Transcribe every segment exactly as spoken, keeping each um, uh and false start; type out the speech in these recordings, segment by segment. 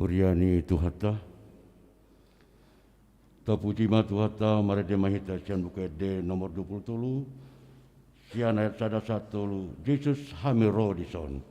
Huria ni Tuhanta. Tapuji ma Tuhanta, marende ma hita sian Buku Ende nomor dua pulu tolu, sian ayat sada sahat tolu. Jesus, hami ro dison.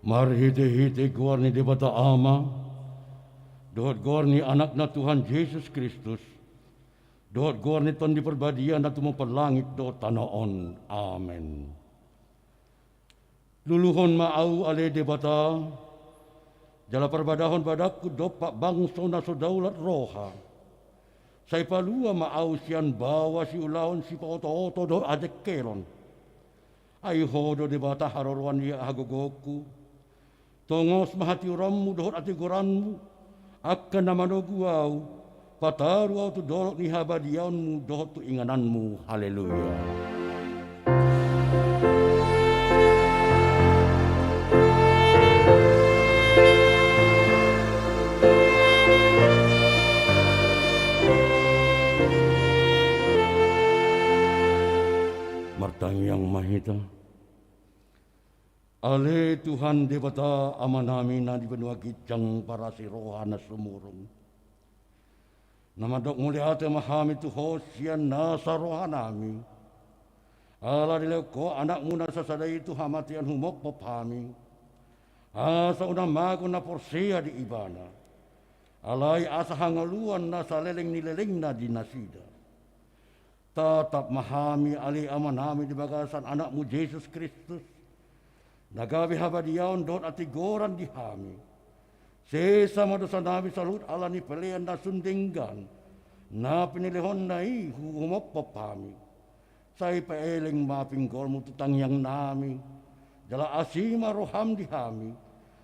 Marhitehite goar ni Debata Ama, dohot goar ni Anakna Tuhan Jesus Kristus, dohot goar ni Tondi Parbadia na tumompa langit dohot tano on. Amen. Luluhon ma ahu ale Debata, jala parbadahon badangku dompak bangso na so daulat roha. Sai palua ma ahu sian baoa siulahon, sipaotooto dohot hajengkelon. Ai Ho do Debata haroroan ni hagogoonku. Tongos ma hatiuronmu dohot hatigoranmu, angka na manogu ahu, pataru ahu tu dolok ni habadiaonmu dohot tu ingananmu. Haleluya. Martangiang ma hita. Ale Tuhan Debata Amanami na di banua ginjang, parasi roha na sumurung, na mandok mauliate ma hami tu Ho sian nasa rohanami, ala dilehon Ho Anakmu na sasada i tu hamatean humophop hami, asa unang mago na porsea di Ibana, alai asa hangoluan na saleleng ni lelengna di nasida. Tatap ma hami ale Amanami di bagasan Anakmu Jesus Kristus, na gabe habadiaon dohot hatigoran di hami. Sesa ma dosanami saluhut ala ni pelean na sun denggan na pinelehonna i humophop hami. Sai paeleng ma pinggolmu tu tangiangnami, jala asi ma roham di hami,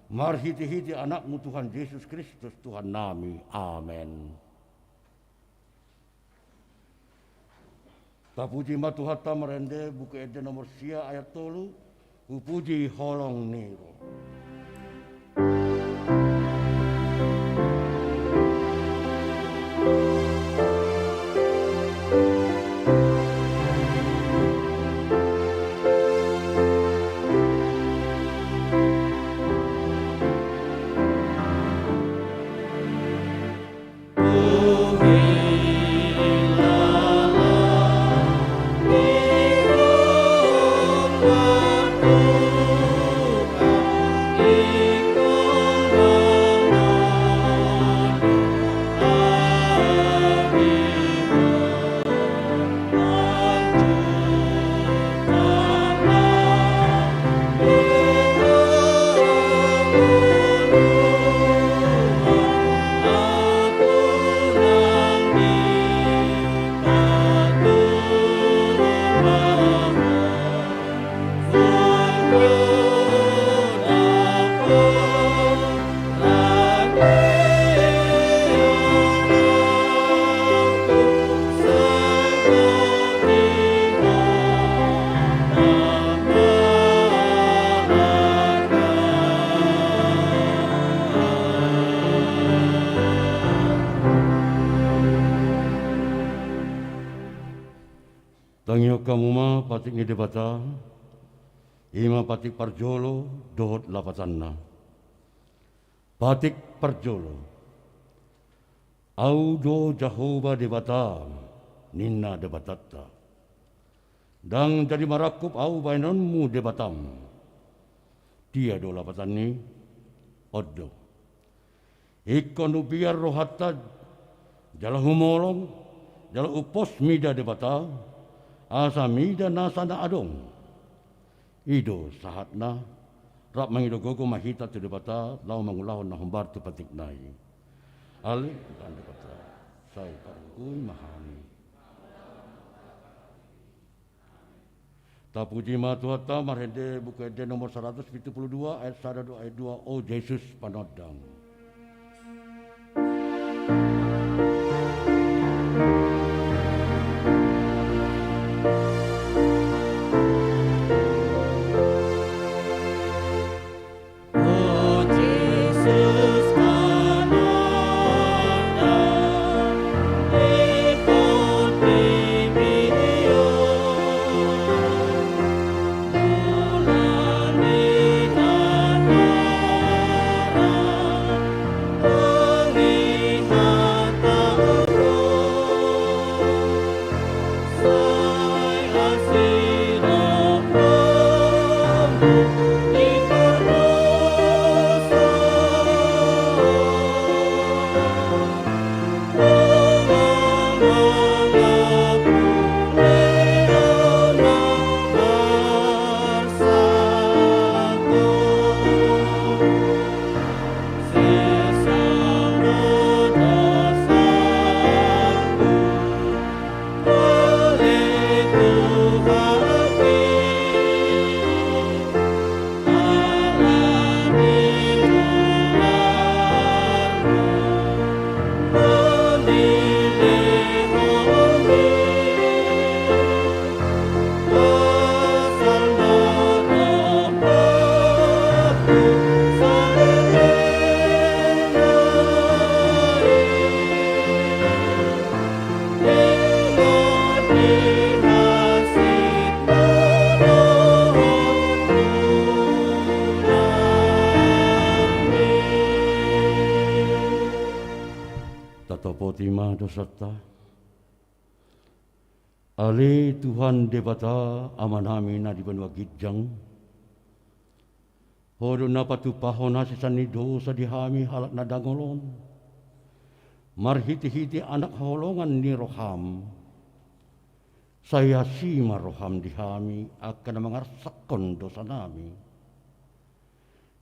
marhitehite Anakmu Tuhan Jesus Kristus Tuhannami. Amen. Tapuji ma Tuhanta, marende Buku Ende nomor sia ayat tolu, Hupuji holong ni roha. Tangihon hamu ma patik ni Debata, i ma patik parjolo dohot lapatanna. Patik parjolo. Ahu do Jahowa Debata, ninna Debatanta. Ndang jadi marangkup Ahu baenonmu debatam. Dia do lapatan ni on do. Ingkon hubiar rohanta jala humolong, jala huposhon mida Debata, asa mida nasa na adong. I do sahatna, rap mangido gogo ma hita tu Debata, laho mangulahon na hombar tu patikna i. Ale Tuhan Debata, sai pargogoi ma hami. Tapuji ma Tuhanta marhite Buku Ende nomor saratus pitu pulu dua ayat sada dohot ayat dua, O Jesus Panondang. Tatopoti ma dosanta. Ale Tuhan Debata, Amanami na di banua ginjang, Ho do na patumpahon hasesan ni dosa di hami halak na dangol on, marhitehite Anak haholongan ni roham. Sai asi ma roham di hami angka na mangarsakhon dosanami.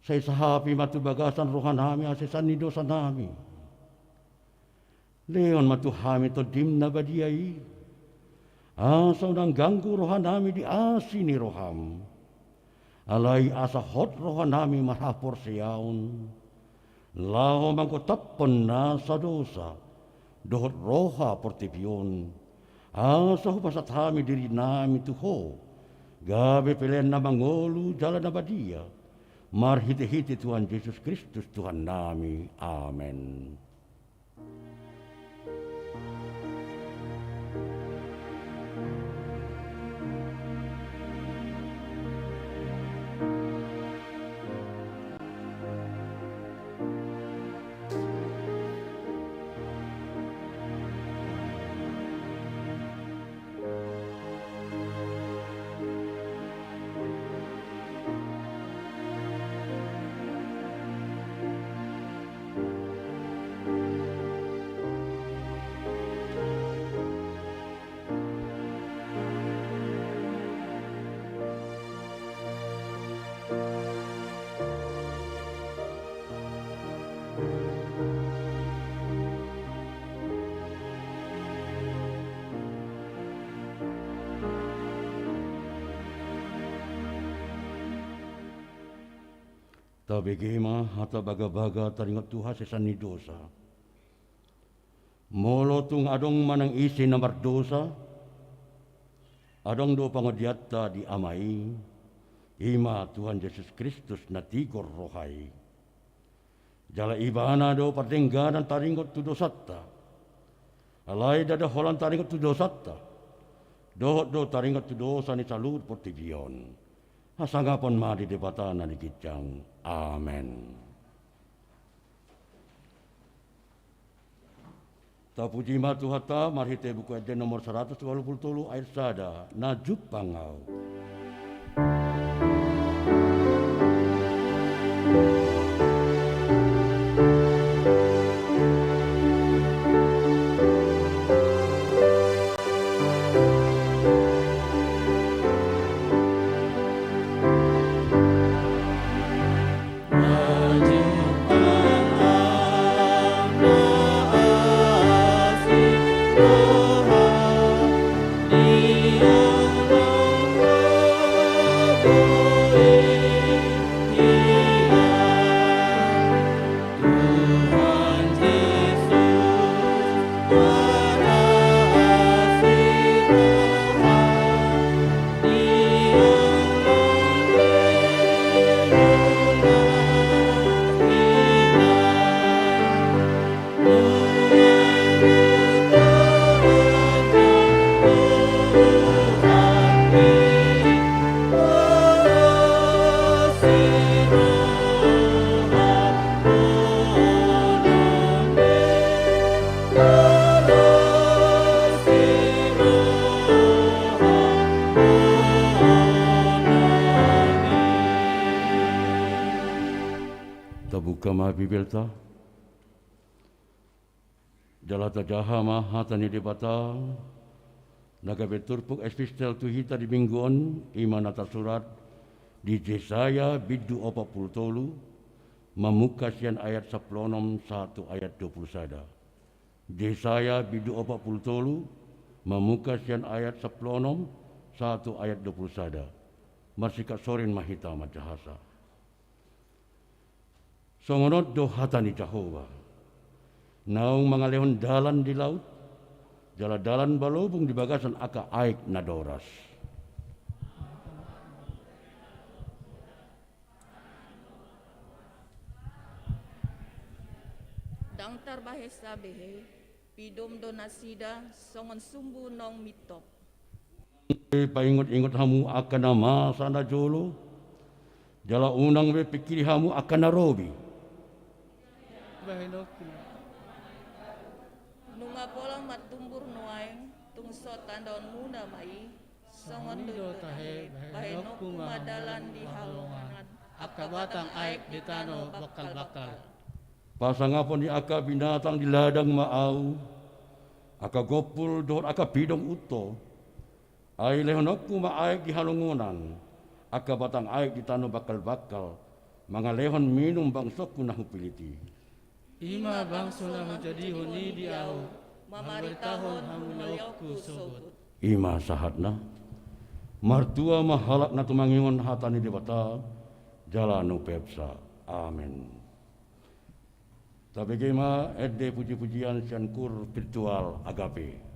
Sai sahapi ma tu bagasan rohanami hasesan ni dosanami. Lehon ma tu hami Tondim na badia i, asa unang ganggu rohanami di asi ni roham. Alai asa hot rohanami marhaporseaon, laho manggotaphon nasa dosa dohot roha portibi on, asa hupasahat hami dirinami tu Ho, gabe pelean na mangolu jala na badia, marhitehite Tuhan Jesus Kristus Tuhannami. Amen. Tabege ma hata bagabaga taringot tu hasesan ni dosa. Molo tung adong manang ise na mardosa, adong do pangodianta di Ama i, i ma Tuhan Jesus Kristus na tigor roha i. Jala Ibana do pardengganan taringot tu dosanta. Alai ndada holan taringot tu dosanta, Dohot do taringot tu dosa ni saluhut portibi on. Hasangapon ma di Debata na di ginjang. Amen. Tapuji ma Tuhanta marhite Buku Ende nomor saratus ualu pulu tolu ayat sada, na jumpang au. Tabuka ma Bibelta. Jala tajaha ma hata ni Debata na gabe turpuk epistel tu hita di minggu on, i ma na tarsurat di Jesaya bindu opat pulu tolu, mamungka sian ayat sampulu onom sahat tu ayat dua pulu sada. Jesaya bindu opat pulu tolu, mamungka sian ayat sampulu onom sahat tu ayat dua pulu sada. Marsikap sorin ma hita manjahasa. Songon on do hata ni Jahowa: Naung mangalehon dalan di laut, jala dalan balobung di bagasan angka aek na doras. Ndang tarbahesa behe, pidom do nasida songon sumbu naung mintok. Paingot-ingot hamu angka na masa na jolo, jala unang be pingkiri hamu angka na robi. Bahenonku. Nunga pola martumbur nuaeng, tung so tandaonmuna ma i, songon i do tahe, bahenonku ma dalan di haholongan, angka batang aek di tano bangkal-bangkal. Pasangapon ni angka binatang di ladang ma ahu, angka gompul dohot angka pidong unto. Ai lehononku ma aek di halongonan, angka batang aek di tano bangkal-bangkal, mangalehon minum bangsongku na hupilit i. I ma bangso na hujadihon i di ahu, mamaritahon hamulionku sogot. I ma sahatna. Martua ma halak na tumangihon hata ni Debata, jala na umpeopsa. Amen. Tabege ma ende puji-pujian sian kur virtual Agape.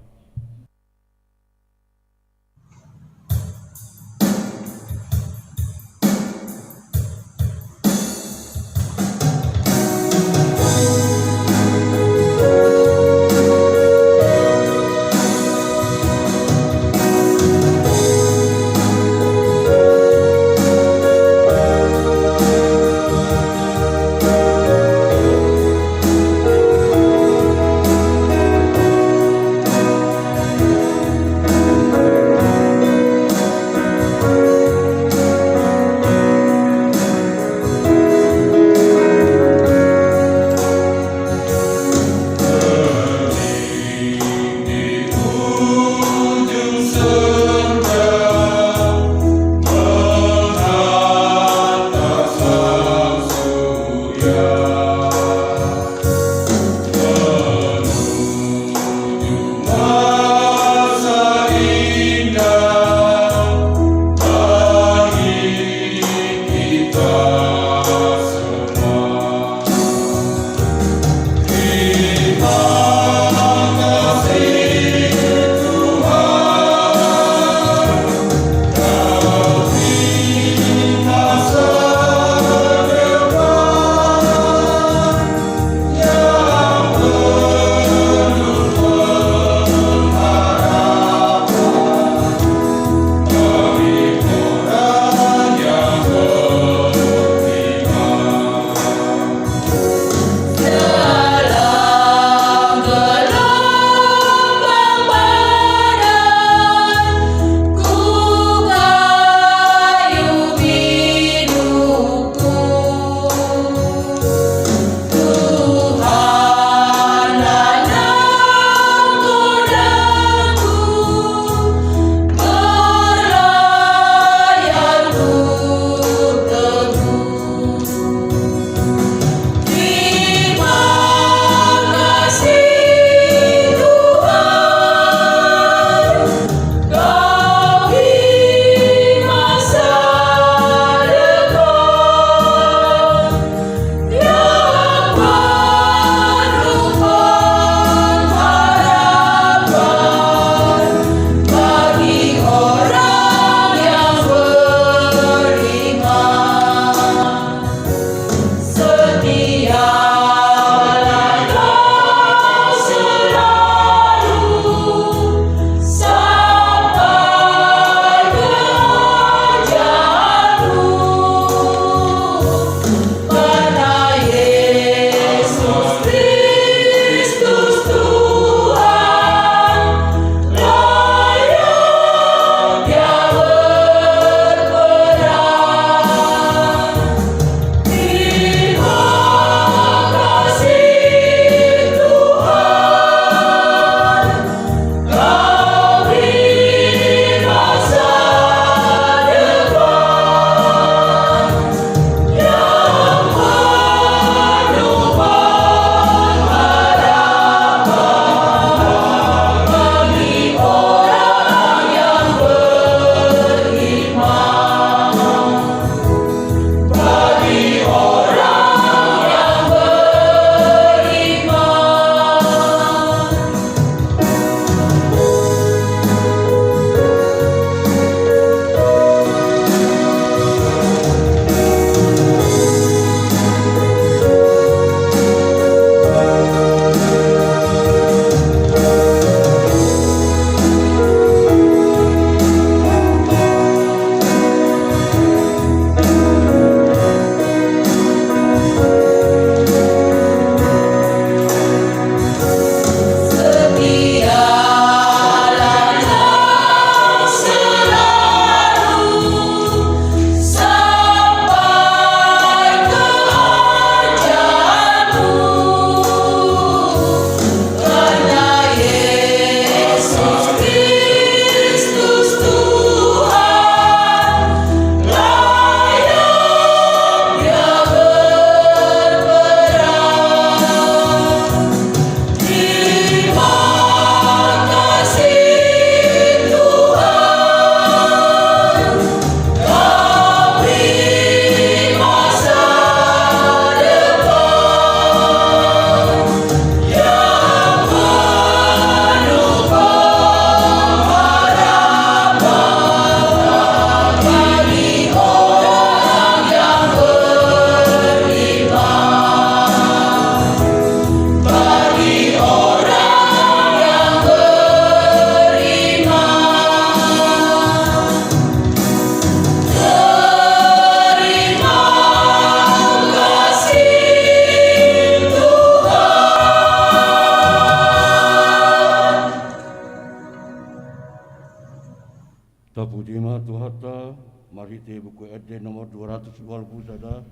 marhite Buku Ende nomor dua ratus dua puluh sada,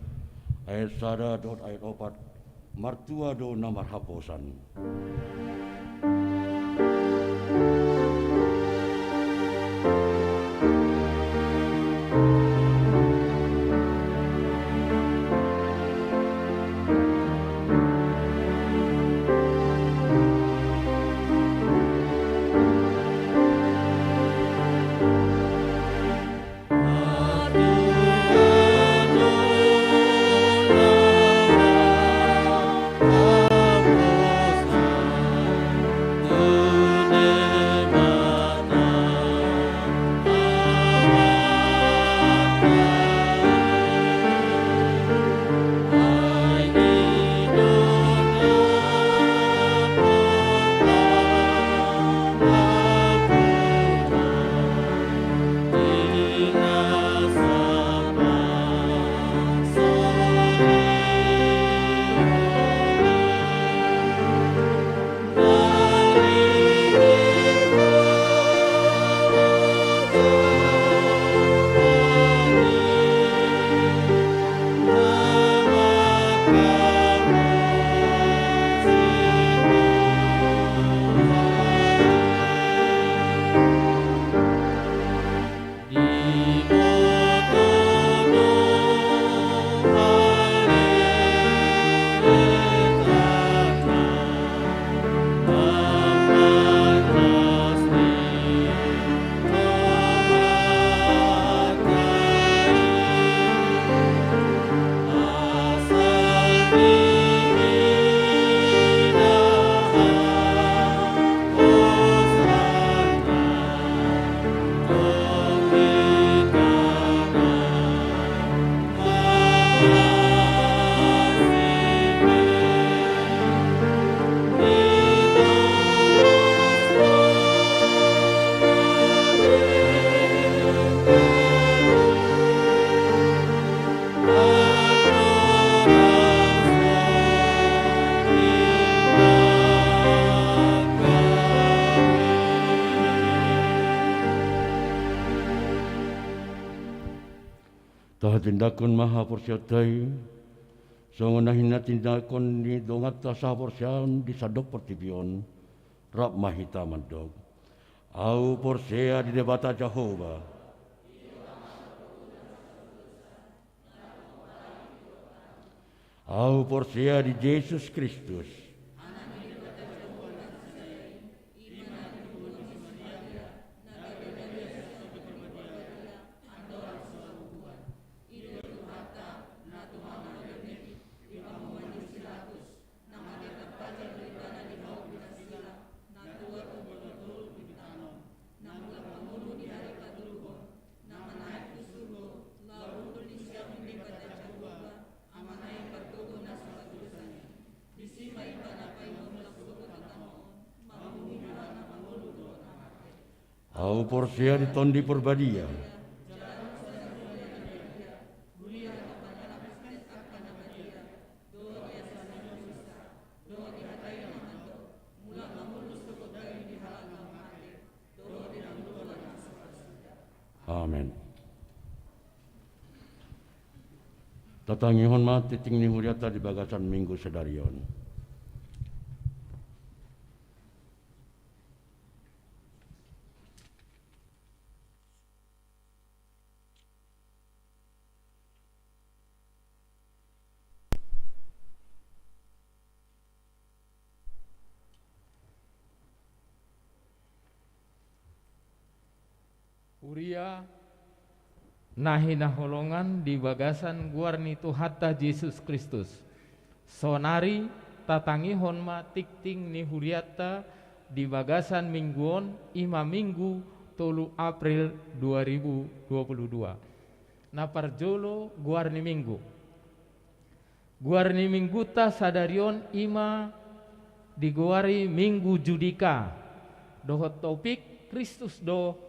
ayat sada dohot ayat opat, martua do na marhaposan. Tahatindangkon ma haporseaonta i, songon na hinatindangkon ni donganta sahaporseaon di sandok portibi on, rap ma hita mandok. Ahu porsea di Debata Jahowa. Ahu porsea di Jesus Kristus. Ahu porsea di Tondi Parbadia. Amen. Tatangihon ma tingting ni hurianta di bagasan Minggu sadari on. Huria na hinaholongan di bagasan goar ni Tuhanta Jesus Kristus. Saonari tatangihon ma tingting ni hurianta di bagasan Minggu on, i ma Minggu tolu April dua ribu dua puluh dua. Na parjolo, goar ni Minggu. Goar ni Minggunta sadari on i ma digoari Minggu Judika, dohot topik Kristus do,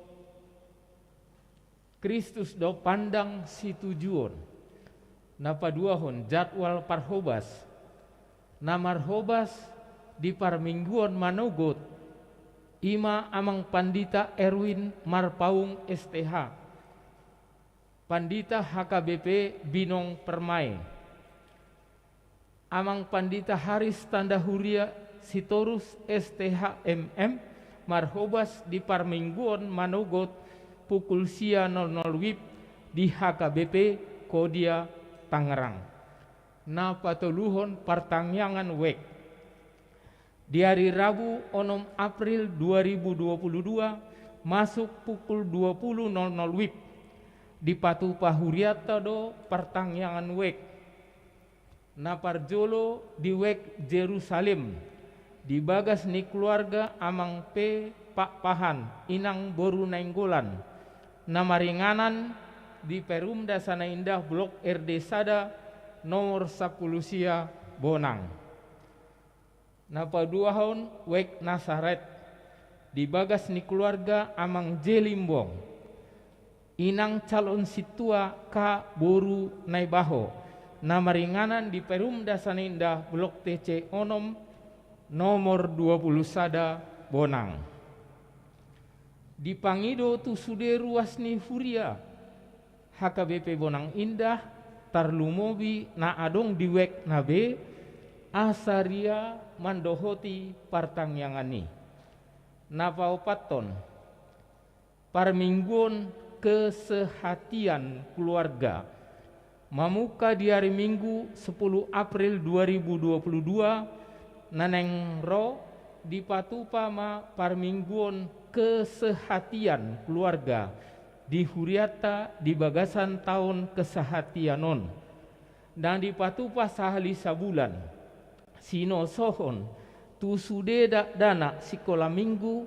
Kristus do pandang situjuon. Na paduahon, jadwal parhobas. Na marhobas di parmingguon manogot i ma Amang Pandita Erwin Marpaung, S T H. Pandita H K B P Binong Permai. Amang Pandita Haris Tanda Huria Sitorus S T H M M marhobas di parmingguon manogot pukul sia nol nol wib di H K B P Kodia Tangerang. Na patoluhon partangiangan wijk. Di ari Rabu onom April dua ribu dua puluh dua masuk pukul dua puluh nol nol wib, dipatupa hurianta do partangiangan wijk. Na parjolo di wijk Jerusalem, di bagas ni keluarga Amang P Pakpahan, Inang boru Nainggolan, na maringanan di Perumda Sana Indah Blok R D sada nomor sampulu sia Bonang. Na paduahon wijk Nasaret, di bagas ni keluarga Amang J Limbong, Inang calon sintua K boru Naibaho, na maringanan di Perumda Sana Indah Blok T C onom nomor dua puluh sada Bonang. Dipangido tu sude ruas ni huria H K B P Bonang Indah, tarlumobi na adong di wijk na be, asa ria mandohoti partangiangan i. Na paopathon, parmingguon kesehatian keluarga. Mamungka di ari Minggu sepuluh April dua ribu dua puluh dua, na naeng ro dipatupa ma parmingguon kesehatian keluarga di hurianta di bagasan taon kesehatian on. Ndang dipatupa sahali sabulan. Sinosohon tu sude dakdanak sikola minggu,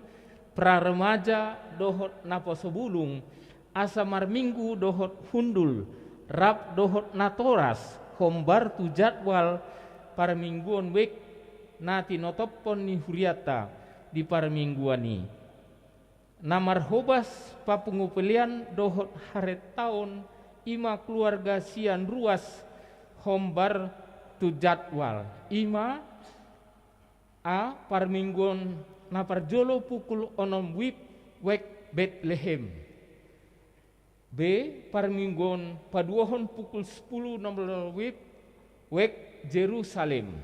praremaja dohot naposobulung, asa marminggu dohot hundul, rap dohot natoras, hombar tu jadwal parmingguon wijk na tinotophon ni hurianta di parmingguon i. Na marhobas papungu pelean dohot harentaon i ma keluarga sian ruas hombar tu jadwal, i ma: A, parmingguon na parjolo pukul onom wib, wijk Betlehem. B, parmingguon paduahon pukul sepuluh nol nol wib, wijk Jerusalem.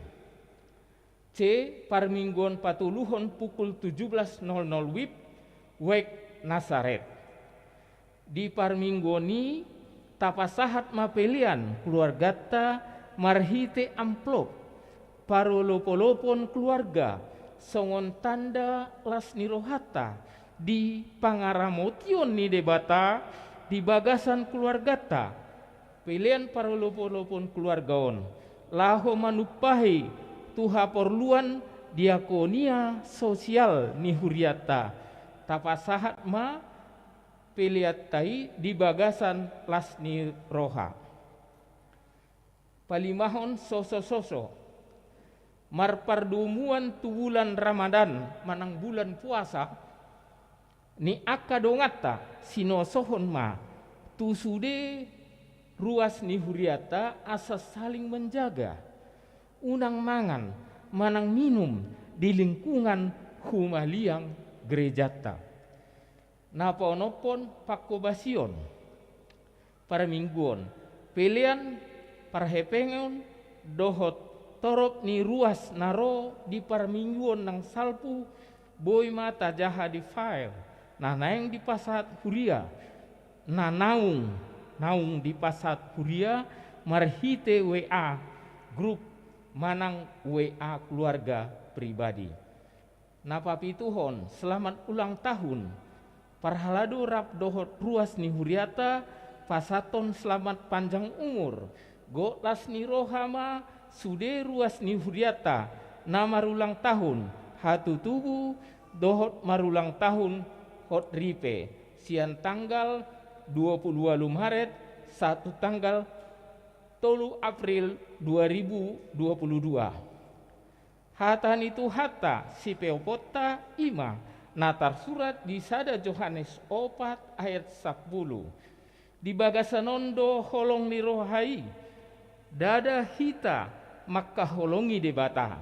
C, parmingguon patoluhon pukul tujuh belas nol nol wib, wijk Nasaret. Di parmingguon i tapasahat ma pelean keluarganta marhite amplop parolopolopon keluarga, songon tanda las ni rohanta di pangaramotion ni Debata di bagasan keluarganta. Pelean parolopolopon keluarga on laho manumpahi tu haporluan diakonia sosial ni hurianta. Tapasahat ma peleanta i di bagasan las ni roha. Palimahon sosososo. Marpardomuan tu bulan Ramadan manang bulan puasa ni angka donganta, sinosohon ma tu sude ruas ni hurianta asa saling menjaga, unang mangan manang minum di lingkungan humaliang gerejanta. Na paonomhon panghobasion parmingguon, pelean parhepengon dohot torop ni ruas na ro di parmingguon nang salpu, boi ma tajaha di file na naeng dipasahat huria, na naung, naung dipasahat huria marhite W A grup manang W A keluarga pribadi. Na papituhon, selamat ulang tahun. Parhalado rap dohot ruas ni hurianta pasahathon selamat panjang umur. Gok las ni roha ma sude ruas ni hurianta na marulang tahun, hatutubu dohot marulang tahun hot ripe, sian tanggal dua puluh ualu Maret sahat tu tanggal tolu April dua ribu dua puluh dua. Hata ni Tuhanta sipeoponta i ma na tarsurat di sada Johannes opat ayat sampulu. Di bagasan on do holong ni roha i. Ndada hita mangkaholongi Debata,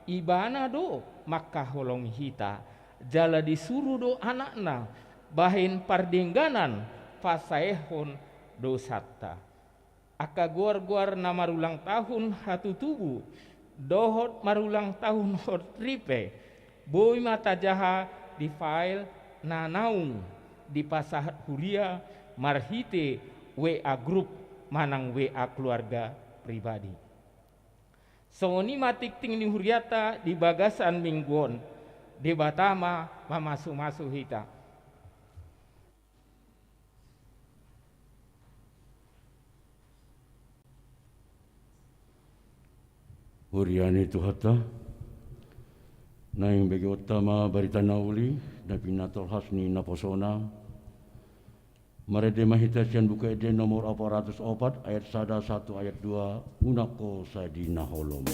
Ibana do mangkaholongi hita. Jala disuru do Anakna bahen pardengganan pasaehon dosanta. Angka goar-goar na marulang tahun hatutubu dohot marulang tahun hot ripe boi ma tajaha di file na naung dipasahat huria marhite W A grup manang W A keluarga pribadi. Songon i ma tingting ni huriata di bagasan minggu on. Debata ma mamasu-masu hita. Huria ni Tuhanta, naeng begeonta ma barita na uli na pinatolhas ni naposona. Marende ma hita sian Buku Ende nomor opat ratus opat, ayat sada sahat tu ayat dua, unang ho sai di na holom.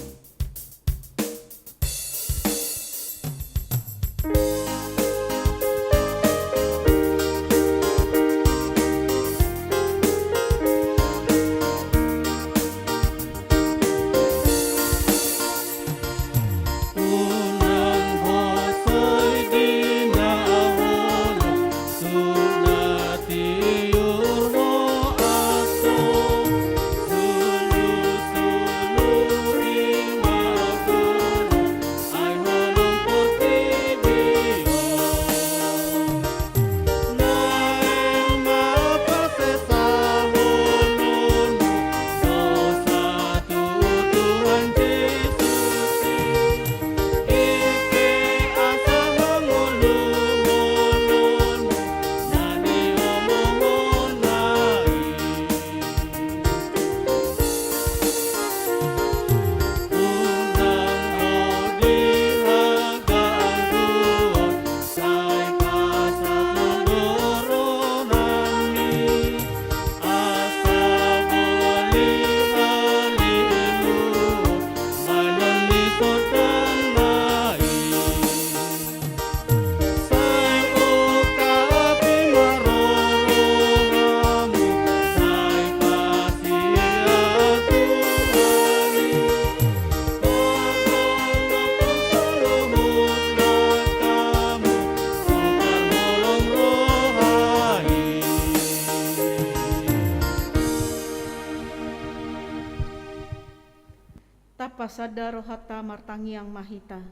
Tapasada rohanta, martangiang ma hita.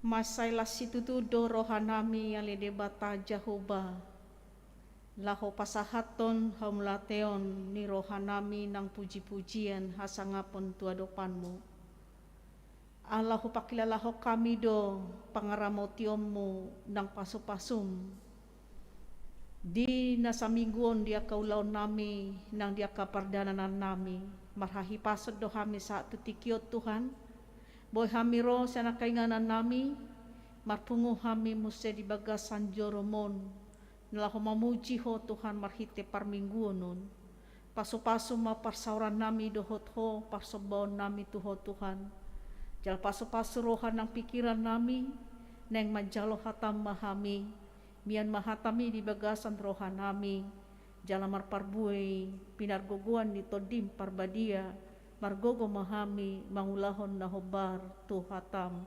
Mansai las situtu do rohanami ale Debata Jahowa, laho pasahathon hamauliateon ni rohanami nang puji-pujian hasangapon tu adopanmu. Ala hupakilalahon hami do pangaramotionmu nang pasu-pasum di na saminggu on di angka ulaonnami nang di angka pardalanannami. Marhahipason do hami sahat tu tingki on, Tuhan. Boi hami ro sian angka inganannami, marpungu hami muse di bagasan joroMon, na laho mamuji Ho, Tuhan, marhite parmingguon on. Pasu-pasu ma parsaorannami dohot Ho, parsombaonnami tu Ho, Tuhan. Jala pasu-pasu roha nang pikirannami, naeng manjalo hataM ma hami, mian ma hataMi di bagasan rohanami, jala marparbue pinargogoan ni TondiM Parbadia, margogo ma hami mangulahon na hombar tu hataM.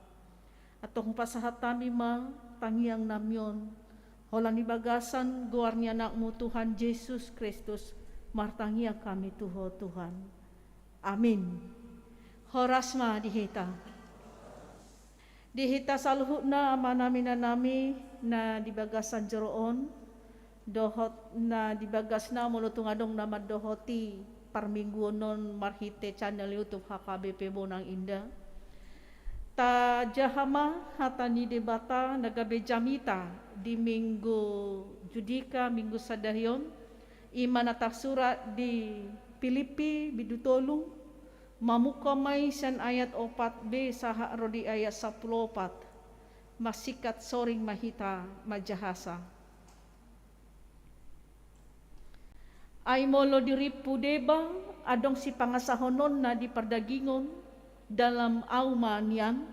Antong hupasahat hami ma tangiangnami on, holan di bagasan goar ni AnakMu Tuhan Jesus Kristus, martangiang hami tu Ho, Tuhan. Amin. Horas ma di hita. Di hita saluhutna amanami, inanami, na di bagasan joro on, dohot na di bagasna molo tung adong na mandohoti parmingguon on marhite channel YouTube H K B P Bonang Indah. Tajaha ma hata ni Debata na gabe jamita di Minggu Judika, Minggu sadari on, i ma na tarsurat di Pilippi bindu tolu, mamungka ma i sian ayat opat be sahat ro di ayat sampulu opat. Marsingkat soring ma hita manjahasa. Ai molo dirimpu deba adong sipangasahononna di pardagingon, dalam Au ma nian.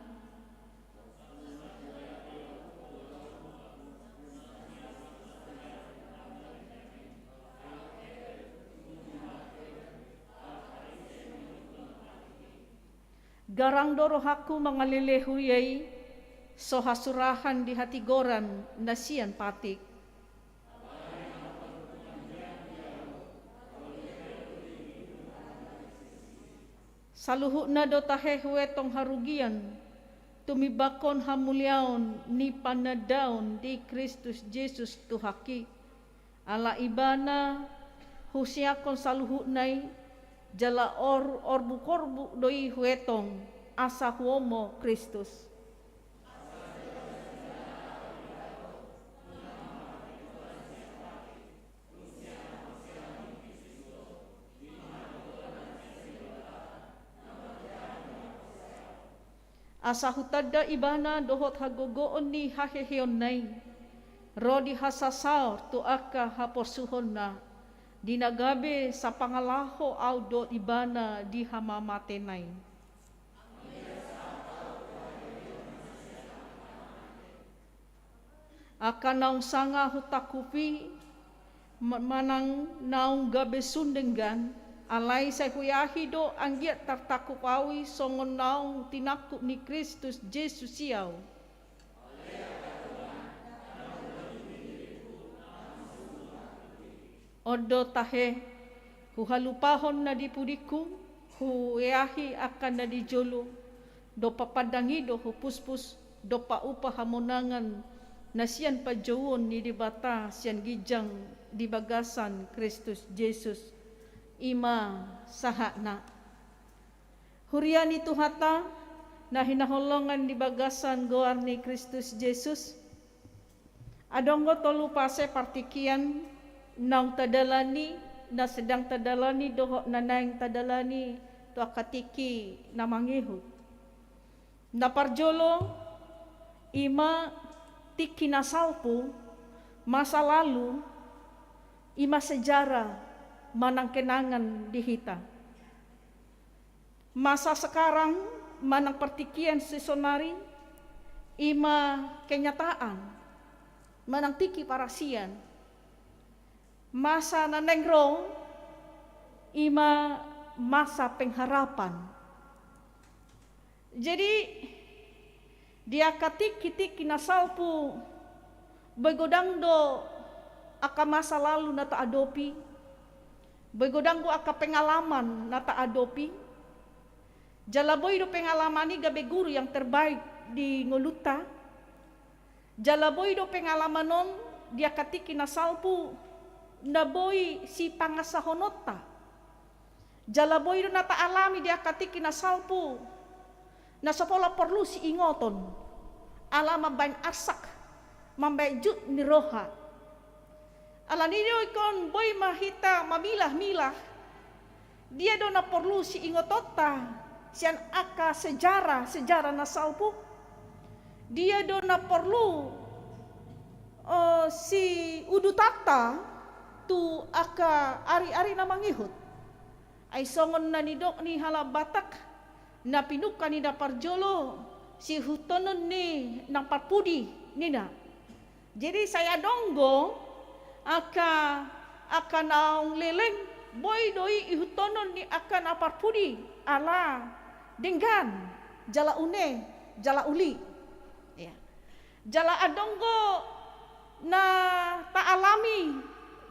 Garang do rohangku mangalele huria i, so hasurahan di hatigoran na sian patik. Saluhutna do tahe huetong harugian, tumimbangkon hamuliaon ni panandaon di Kristus Jesus Tuhanki. Ala Ibana huseakkon saluhutna i, jala or-, orbuk-orbuk do i huetong, asa huomo Kristus. Asa hutanda Ibana dohot hagogoon ni haheheonna i, ro di hasasaor tu angka haporsuhonna, di na gabe sapangalaho ahu dohot Ibana di hamamatena i. Angka naung sanga hutangkupi, ma-, manang naung gabe sun denggan, alai sai hueahi do anggiat tartangkup ahu i songon naung tinangkup ni Kristus Jesus i ahu. On do tahe, huhalupahon na di pudingku, hueahi angka na di jolo, dompak pandang i do hupuspus, dompak upa hamonangan na sian panjouon ni Debata sian ginjang di bagasan Kristus Jesus. I ma sahatna. Huria ni Tuhanta, na hinaholongan di bagasan goar ni Kristus Jesus. Adong do tolu pase partingkian naung tadalani, na sedang tadalani dohot na naeng tadalani tu angka tingki na mangihut. Na parjolo, i ma tingki na salpu, masa lalu, i ma sejarah manang kenangan di hita. Masa sekarang manang partingkian sisonari, i ma kenyataan manang tingki parasian. Masa na naeng ro, i ma masa pengharapan. Jadi, di angka tingki-tingki na salpu, boi godang do angka masa lalu na taadopi, boi godang do angka pengalaman na taadopi, jala boi do pengalaman i gabe guru yang terbaik di ngolunta, jala boi do pengalaman on di angka tingki na salpu, na boi sipangasahononta. Jala boi do na taalami di angka tingki na salpu, na so pola porlu siingoton, ala mambaen arsak, mambaen jut ni roha. Alani i do ingkon boi ma hita mamilah-milah, dia do na porlu siingotonta sian angka sejarah-sejarah na salpu. Dia do na porlu, eh, siudutanta tu angka ari-ari na mangihut. Ai songon na nidok ni halak Batak, na pinungka ni na parjolo, siihuthononna nang parpudi, ninna. Jadi sai adong do angka, angka naung leleng, boi do i ihuthonon ni angka na parpudi, ala denggan, jala une, jala uli. Ya. Jala adong do na taalami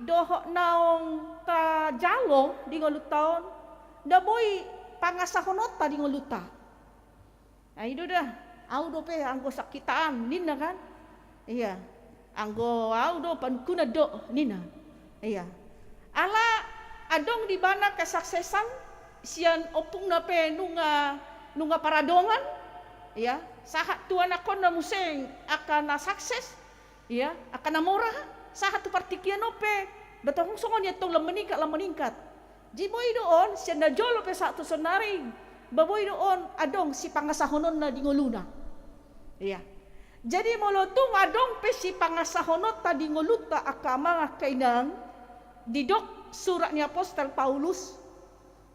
dohot naung tajalo di ngolunta on, na boi pangasahononta di ngolunta. Ai do da, au dope anggo sangkitaan, ninna kan? Iya. Anggo au do panungkunan do, ninna. Iya. Ala adong di ibana kesuksesan, sian ompungna pe nunga, nunga paradongan, iya, sahat tu anakkonna muse angka na sukses, iya, angka na mora, sahat tu partingkian on pe, betong songon i antong lam meningkat, lam meningkat. Jadi boi do on, sian na jolo pe sahat tu sonari, ba boi do on adong sipangasahononna di ngoluna. Iya. Jadi molo tung adong pe sipangasahononta di ngolunta angka amang angka inang, didok surat ni apostel Paulus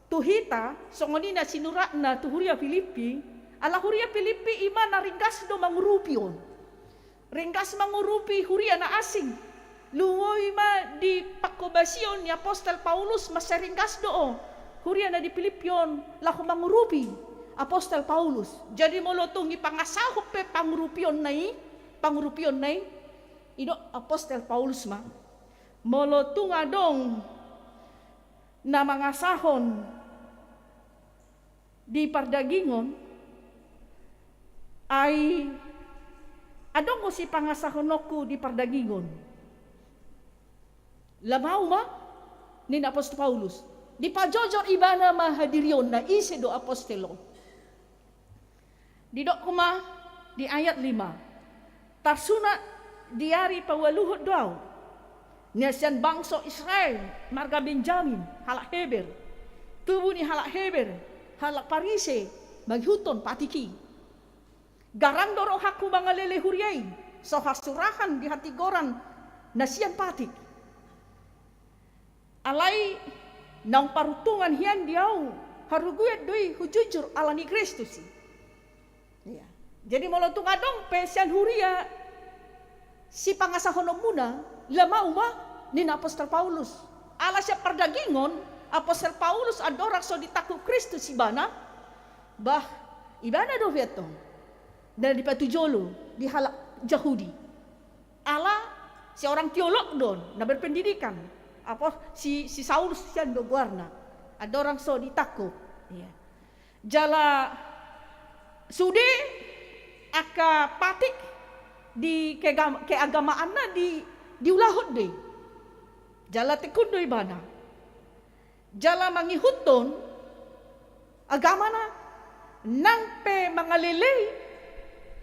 tu hita, songon i na sinuratna tu huria Pilippi, ala huria Pilippi i ma na ringgas do mangurupi on. Ringgas mangurupi huria na asing. Lumobi ma di panghobasion ni apostel Paulus, mansai ringgas do on huria na di Pilippi on laho mangurupi apostel Paulus. Jadi molo tung ipangasahon pe pangurupionna i, pangurupionna i, didok apostel Paulus ma, molo tung adong na mangasahon di pardagingon, ai adong do sipangasahononku di pardagingon. Lam ahu ma, ninna apostel Paulus. Dipajojor ibana ma hadirionna, ise do apostel on. Didok ma di ayat lima. Tarsunat di ari paualuhon do ahu. Na sian bangso Israel, marga Benjamin, halak Heber. Tubu ni halak Heber, halak Parise, mangihuthon patik i. Garang do rohangku mangalele huria i, so hasurahan di hatigoran na sian patik. Alai naung paruntungan hian di ahu, harugian do i hujujur ala ni Kristus i. Ia. Jadi molo tung adong pe sian huria sipangasahononmuna, lam ahu ma, ninna apostel Paulus. Ala sian pardagingon, apostel Paulus andorang so ditangkup Kristus ibana, bah, ibana dope antong na dipatujolo di halak Jahudi. Ala seorang teolog do on, na berpendidikan. Apa, si, si Saulus sian do goarna. Andorang so ditangkup. Ia. Jala sude angka patik di kegam-, keagamaanna di, diulahon do i. Jala tekun do ibana. Jala mangihuthon agamana, nang pe mangalelei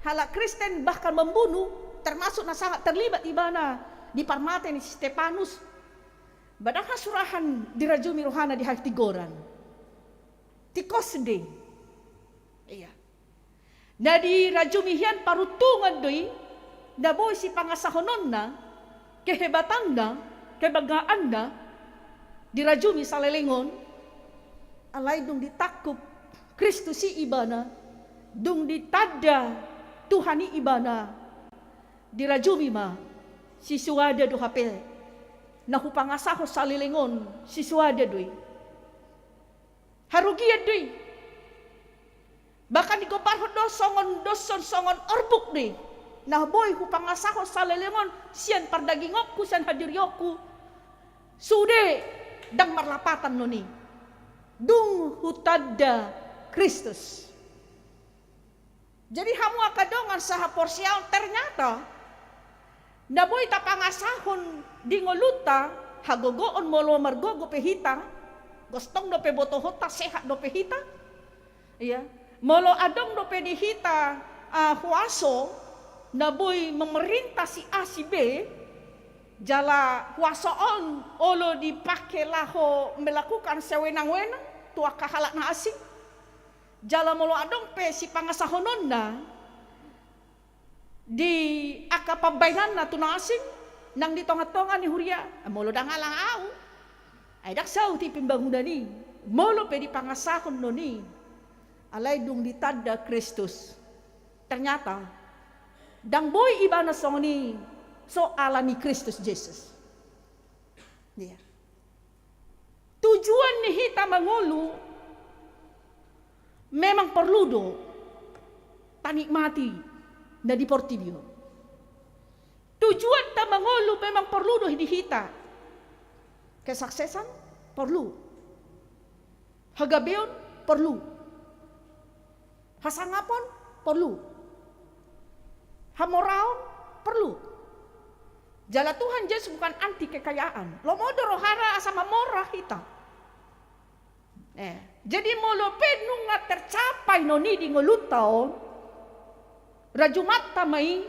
halak Kristen, bahkan membunuh, termasuk na sangat terlibat ibana di parmate ni si Stefanus. Ba ndang hasurahan dirajumi rohana di hatigoran. Tingkos do i. Ia. Na dirajumi hian paruntungan do i, na boi sipangasahononna, kehebatanna, kebanggaanna, dirajumi saleleng on, alai dung ditangkup Kristus i ibana, dung ditanda Tuhan i ibana, dirajumi ma, sisuada do hape, na hupangasahon saleleng on, sisuada do i. Harugian do i. Bahkan digombarhon do songon doshon, songon orbuk do i. Na boi hupangasahon saleleng on sian pardagingonku, sian hadirionku. Sude ndang marlapatan non i. Dung hutanda Kristus. Jadi hamu angka dongan sahaporseaon, ternyata na boi tapangasahon di ngolunta, hagogoon molo margogo pe hita, gostong dope botohonta, sehat dope hita. Ia, molo adong dope di hita, ah, huaso na boi memerintah si A si B, jala huaso on olo dipake laho melakukan sewenang-wenang tu angka halak na asing. Jala molo adong pe sipangasahononna di angka pambahenanna tu na asing, nang di tonga-tonga ni huria, molo ndang ala ahu, ai ndang saut i pembangunan i, molo pe dipangasahon non i, alai dung ditanda Kristus. Ternyata, ndang boi ibana songon i, so ala ni Kristus Jesus. Ia. Tujuan ni hita mangolu memang porlu do tanikmati na di portibi on. Tujuanta mangolu memang porlu do di hita. Kesuksesan porlu. Hagabeon porlu. Hasangapon porlu. Hamoraon porlu. Jala Tuhan Jesus bukan anti kekayaan. Lomo do rohana asa mamora hita. Eh, jadi molo pe nunga tercapai non i di ngolunta on, rajumanta ma i,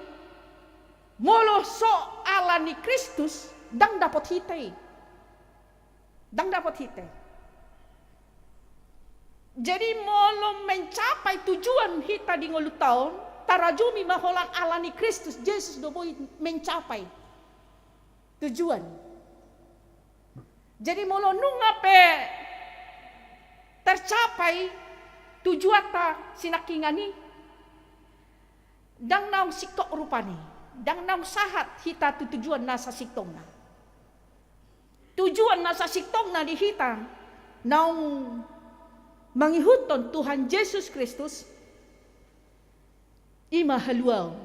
molo so ala ni Kristus, ndang dapot hita i. Ndang dapot hita i. Jadi molo mencapai tujuan hita di ngolunta on, tarajumi ma holan ala ni Kristus Jesus do boi mencapai tujuan. Jadi molo nunga pe tercapai tujuanta sinangkingan i, ndang naung singkop rupani, ndang naung sahat hita tu tujuan na sasintongna. Tujuan na sasintongna di hita naung mangihuthon Tuhan Jesus Kristus, i ma haluaon.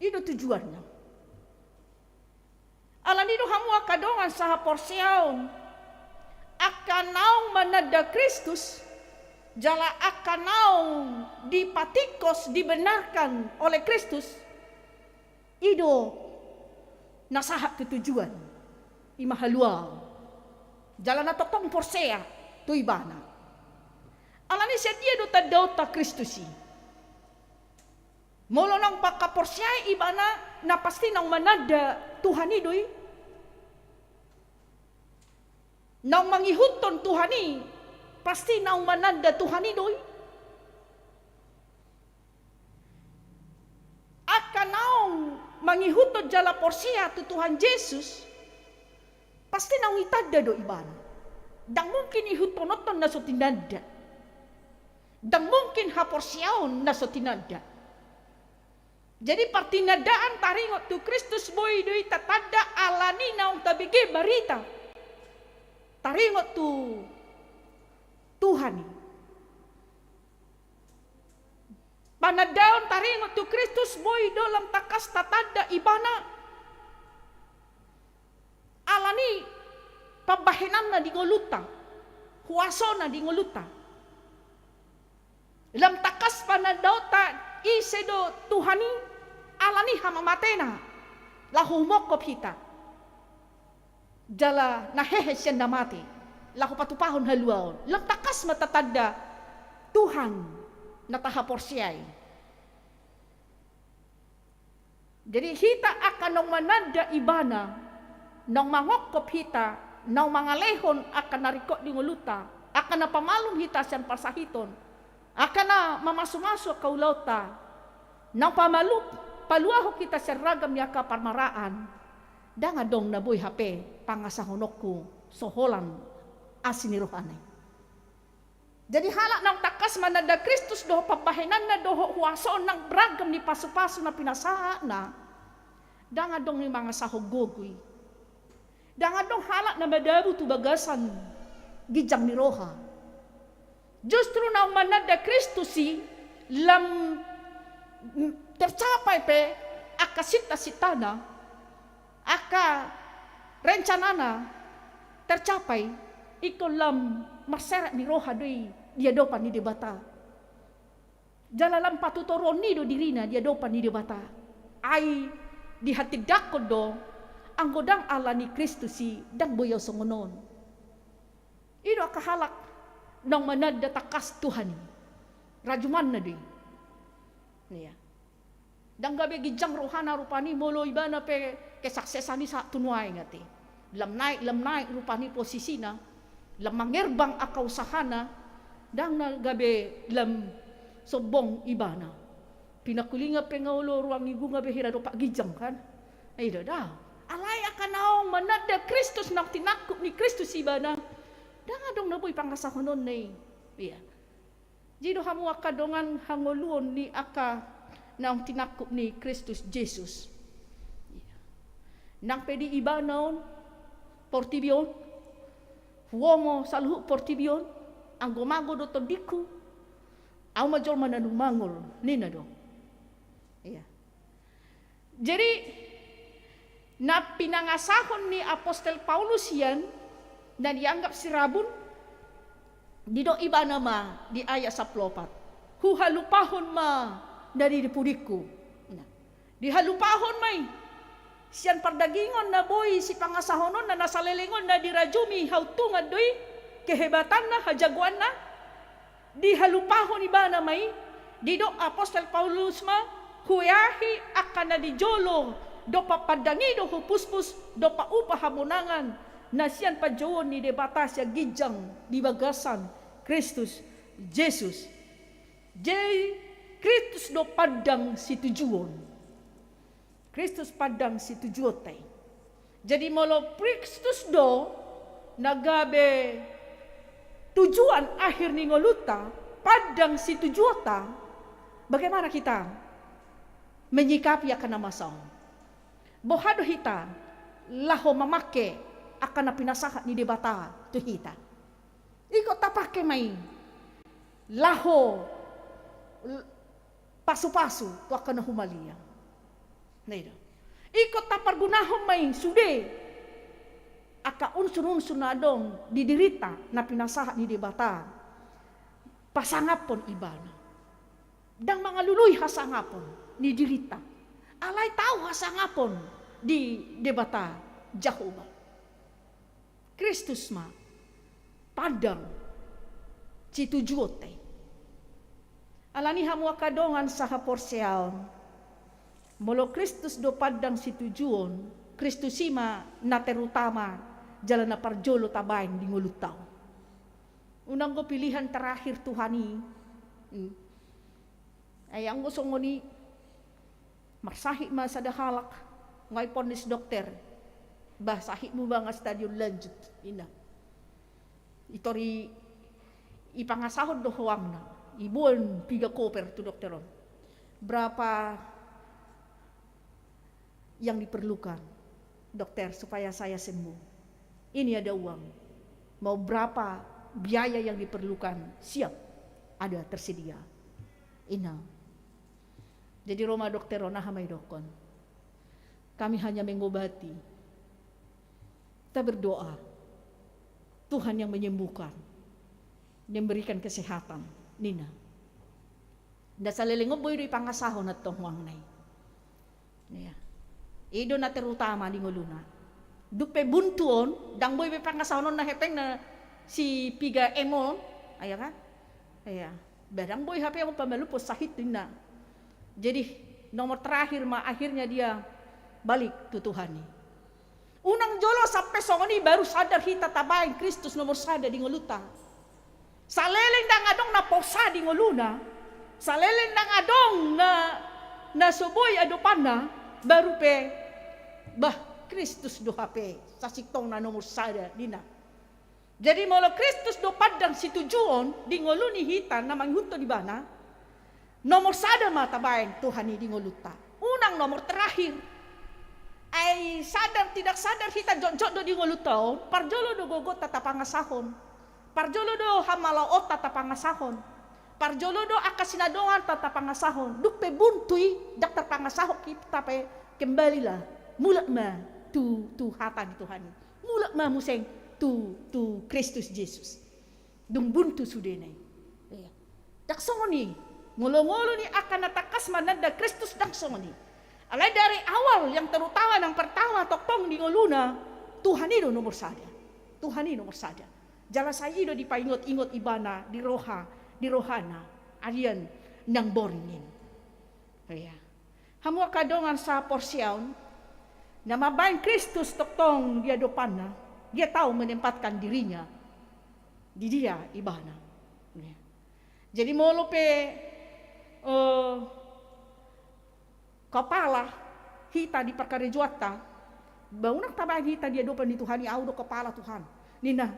I do tujuanna. Alani do hamu angka dongan sahaporseaon, angka naung mananda Kristus, Jala angka naung dipatingkos, dibenarkan oleh Kristus, i do na sahat tu tujuan, i ma haluaon. Jala na tongtong porsea tu Ibana. Alani sian dia do tandaonta Kristus i? Molo naung pangkaporseai Ibana, na pasti naung mananda Tuhan i do i. Naung mangihuthon Tuhan i, pasti naung mananda Tuhan i do i. Angka naung mangihuthon jala porsea tu Tuhan Jesus, pasti naung itanda do Ibana. Ndang mungkin ihuthononhon na so tinanda. Ndang mungkin haporseaon na so tinanda. Jadi partinandaan taringot tu Kristus boi do i tatanda alani naung tabege barita taringot tu Tuhan i. Panandaon taringot tu Kristus boi do lam tangkas tatanda Ibana alani pambahenanna di ngolunta, huasona di ngolunta. Lam tangkas panandaonta ise do Tuhan i alani hamamatena, laho humongkop hita jala na hehe sian na mate, laho patupahon haluaon. Lam tangkas ma tatanda Tuhan na tahaporseai. Jadi hita angka naung mananda Ibana, naung mangongkop hita, naung mangalehon angka na ringkot di ngolunta, angka na pamalum hita sian parsahiton, angka na mamasumasu angka ulaonta, naung pamalu-, paluahon hita sian ragam ni angka parmaraan, ndang adong na boi hape pangasahononku so holan asi ni rohana i. Jadi halak naung tangkas mananda Kristus dohot pambahenanna dohot huaso nang ragam ni pasupasu na pinasahatna, ndang adong na mangasahon gogo i. Ndang adong halak na madabu tu bagasan ginjang ni roha. Justru naung mananda Kristus i lam, mm, tercapai pe angka sinta-sintana, angka rencanana tercapai, ingkon lam marseret ni roha do i di adopan ni Debata. Jala lam patutoruon i do dirina di adopan ni Debata. Ai dihatindangkon do, anggo ndang alani Kristus i, ndang boi ahu songon on. I do angka halak naung mananda tangkas Tuhan i. Rajumanna do i. Ia. Ndang gabe ginjang rohana rupani molo ibana pe kesuksesan i sahat tu nuaeng ate. Lam naik, lam naik rupani posisina, lam mangerbang angka usahana, ndang na gabe lam sombong ibana. Pinangkulingan pe nga olo ruang minggu nga be hira dompak ginjang kan? I do da. Alai angka naung mananda Kristus, naung tinangkup ni Kristus ibana, ndang adong na boi pangasahononna i. Ia. Jadi do hamu angka dongan hangoluon ni angka naung tinangkup ni Kristus Jesus. Nang pe di ibana on portibi on, huomo saluhut portibi on, anggo mago do tondingku, ahu ma jolma na numangol, ninna do. Ia. Jadi, na pinangasahon ni apostel Paulus hian, na dianggap sirabun, didok ibana ma di ayat sampulu opat, "Huhalupahon ma na di pudingku." Nah, dihalupahon ma i, sian pardagingon na boi sipangasahononna, na saleleng on na dirajumi hauntungan do i, kehebatanna, hajagoanna, dihalupahon ibana ma i, didok apostel Paulus ma, "Hueahi angka na di jolo, dompak pandang i do hupuspus, dompak upa hamonangan, na sian panjouon ni Debata sian ginjang di bagasan Kristus Jesus." Jadi, Kristus do pandang situjuon. Kristus pandang situjuonta i. Jadi molo Kristus do na gabe tujuan akhir ni ngolunta, pandang situjuonta, bagaimana kita menyikapi angka na masa on? Boha do hita laho mamangke angka na pinasahat ni Debata tu hita? Ingkon tapangke ma i laho l-, pasupasu tu angka na humaliang. Nah, i do. Ingkon tapargunahon ma i sude angka unsur-unsur na adong di dirinta na pinasahat ni Debata. pasangaphon ibana. Ndang mangalului hasangapon ni dirinta. Alai tau hasangapon di Debata Jahowa. Kristus ma pandang situjuonta i. Alani i hamu angka dongan sahaporseaon, molo Kristus do pandang situjuon, Kristus i ma na terutama jala na parjolo tabaen di ngolunta on. Unang do pilihan terakhir Tuhan i. Hmm. Ai anggo songon i, marsahit ma sada halak, nga i ponnis dokter. Bah, sahitmu ba nga stadion lanjut, ninna. I tor i, ipangasahon do hoangna, iboan piga koper tu dokter on. Berapa yang diperlukan, dokter, supaya saya sembuh? Ini ada uang. Mau berapa biaya yang diperlukan, siap, ada tersedia. Ninna. Jadi ro ma dokter on, aha ma didokkon? Kami hanya mengobati. Kita berdoa. Tuhan yang menyembuhkan, memberikan kesehatan, ninna. Nda saleleng on boi do ipangasahon antong hoangna i. Ia. I do na terutama di ngoluna. Dung pe buntu on, ndang boi be pangasahon on na hepeng na si piga M on, ai kan? Ia. Ba ndang boi hape on pamalumhon sahit, ninna. Jadi nomor terakhir ma akhirnya dia balik tu Tuhan i. Unang jolo sampe songon i baru sadar hita tabaen Kristus nomor sada di ngolunta. Saleleng ndang adong na posa di ngoluna, saleleng ndang adong na, na so boi adopanna, baru pe, bah, Kristus do hape sasintongna nomor sada, ninna. Jadi molo Kristus do pandang situjuon di ngolu ni hita na mangihuthon ibana, nomor sada ma tabaen Tuhan i di ngolunta. Unang nomor terakhir. Ai sadar tidak sadar hita jotjot do di ngolunta on, parjolo do gogonta tapangasahon. Parjolo do hamalaonta tapangasahon. Parjolo do angka sinadonganta tapangasahon. Dung pe buntu i, ndang tarpangasahon hita pe, kembalilah. Mulak ma tu, tu hata ni Tuhan i. Mulak ma muse tu, tu Kristus Jesus. Dung buntu sudena i. Ia. Ndang songon i. Ngolungolu ni angka na tangkas mananda Kristus ndang songon i. Alai dari awal yang terutama, yang pertama tongtong di ngoluna, Tuhan i do nomor sada. Tuhan i nomor sada. Jala sai i do dipaingot-ingot ibana di roha, di rohana. Arian nang borngin. Ia. Hamu angka dongan sahaporseaon, na mambaen Kristus tongtong di adopanna, dia tahu menempatkan dirinya di dia ibana. Jadi molo pe, eh, kepala hita di parkarejoanta, ba unang tabaen hita di adopan ni Tuhan i, au do kepala Tuhan. Ninna,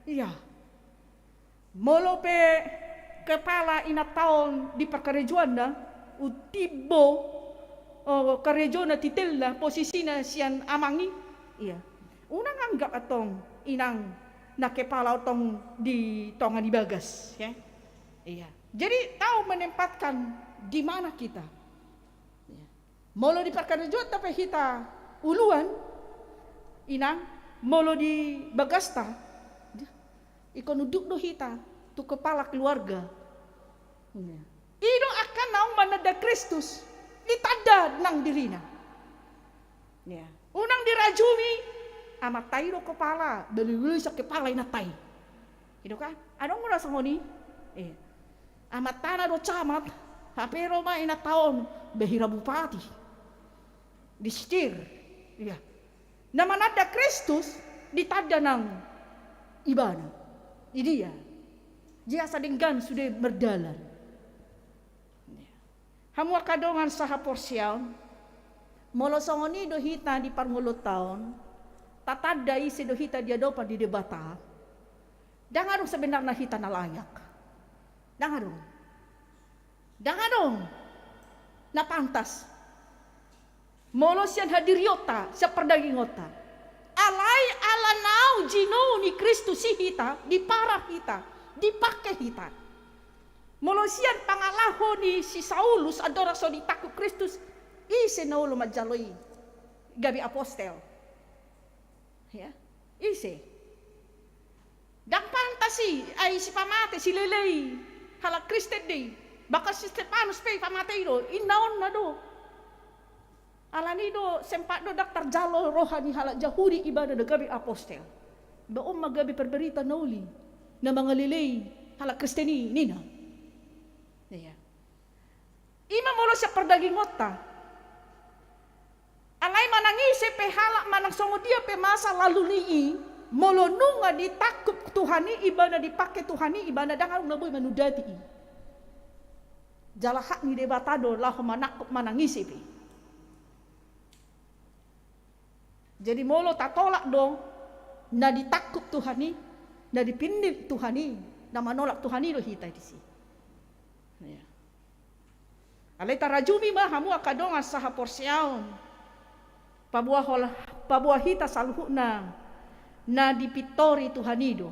ia. Molo pe kepala inanta on di parkarejoanna, utimbo, o, karejona, titelna, posisina sian amang i, ia. Unang anggap antong inang na kepala on tong di tonga ni bagas, ya. Ia. Jadi tahu menempatkan di mana kita. Ia. Molo di parkarejoanta pe hita uluan, inang, molo di bagasta, ingkon unduk do hita tu kepala keluarga. Ia. I do angka naung mananda Kristus, ditanda nang dirina. Ia. Unang dirajumi, amanta i do kepala, beli-beli sa kepala inanta i. I do kan? Adong do na songon i? Ia. Amantana do camat, hape ro ma inanta on, bah hira bupati. Disetir. Ia. Na mananda Kristus, ditanda nang ibana. I dia. Dia asa denggan sude mardalan. Ia. Hamu angka dongan sahaporseaon, molo songon i do hita di parngoluonta on, tatanda ise do hita di adopan ni Debata. Ndang adong sebenarna hita na layak. Ndang adong. Ndang adong na pantas. Molo sian hadirionta, sian pardagingonta. Alai ala naung jinou ni Kristus i hita, diparah hita, dipake hita. Molo sian pangalaho ni si Saulus andorang so ditangkup Kristus, ise na olo manjalo i gabe apostel? Ia, ise? Ndang pantas i, ai sipamate, silelei. Halak Kristen do i. Bahkan si Stefanus pe ipamatei do, inna onna do. Alani do sempat do ndang tarjalo roha ni halak Jahudi ibana na gabe apostel. Ba on ma gabe perberita na uli na mangalelei halak Kristen i ninna. Iya. Ima molo sian pardagingonta. Alai manang ise pe halak manang songon dia pe masa lalu ni i, molo nunga ditangkup Tuhan i ibana, dipake Tuhan i ibana, ndang adong na boi manundati i. Jala hak ni Debata do laho manangkup manang ise pe. Jadi molo tatolak do na ditangkup Tuhan i, na dipinil Tuhan i, na manolak Tuhan i do hita disi. Iya. Alai tarajumi ma hamu angka dongan sahaporseaon. Paboa hol-, paboa hita saluhutna na dipintori Tuhan i do.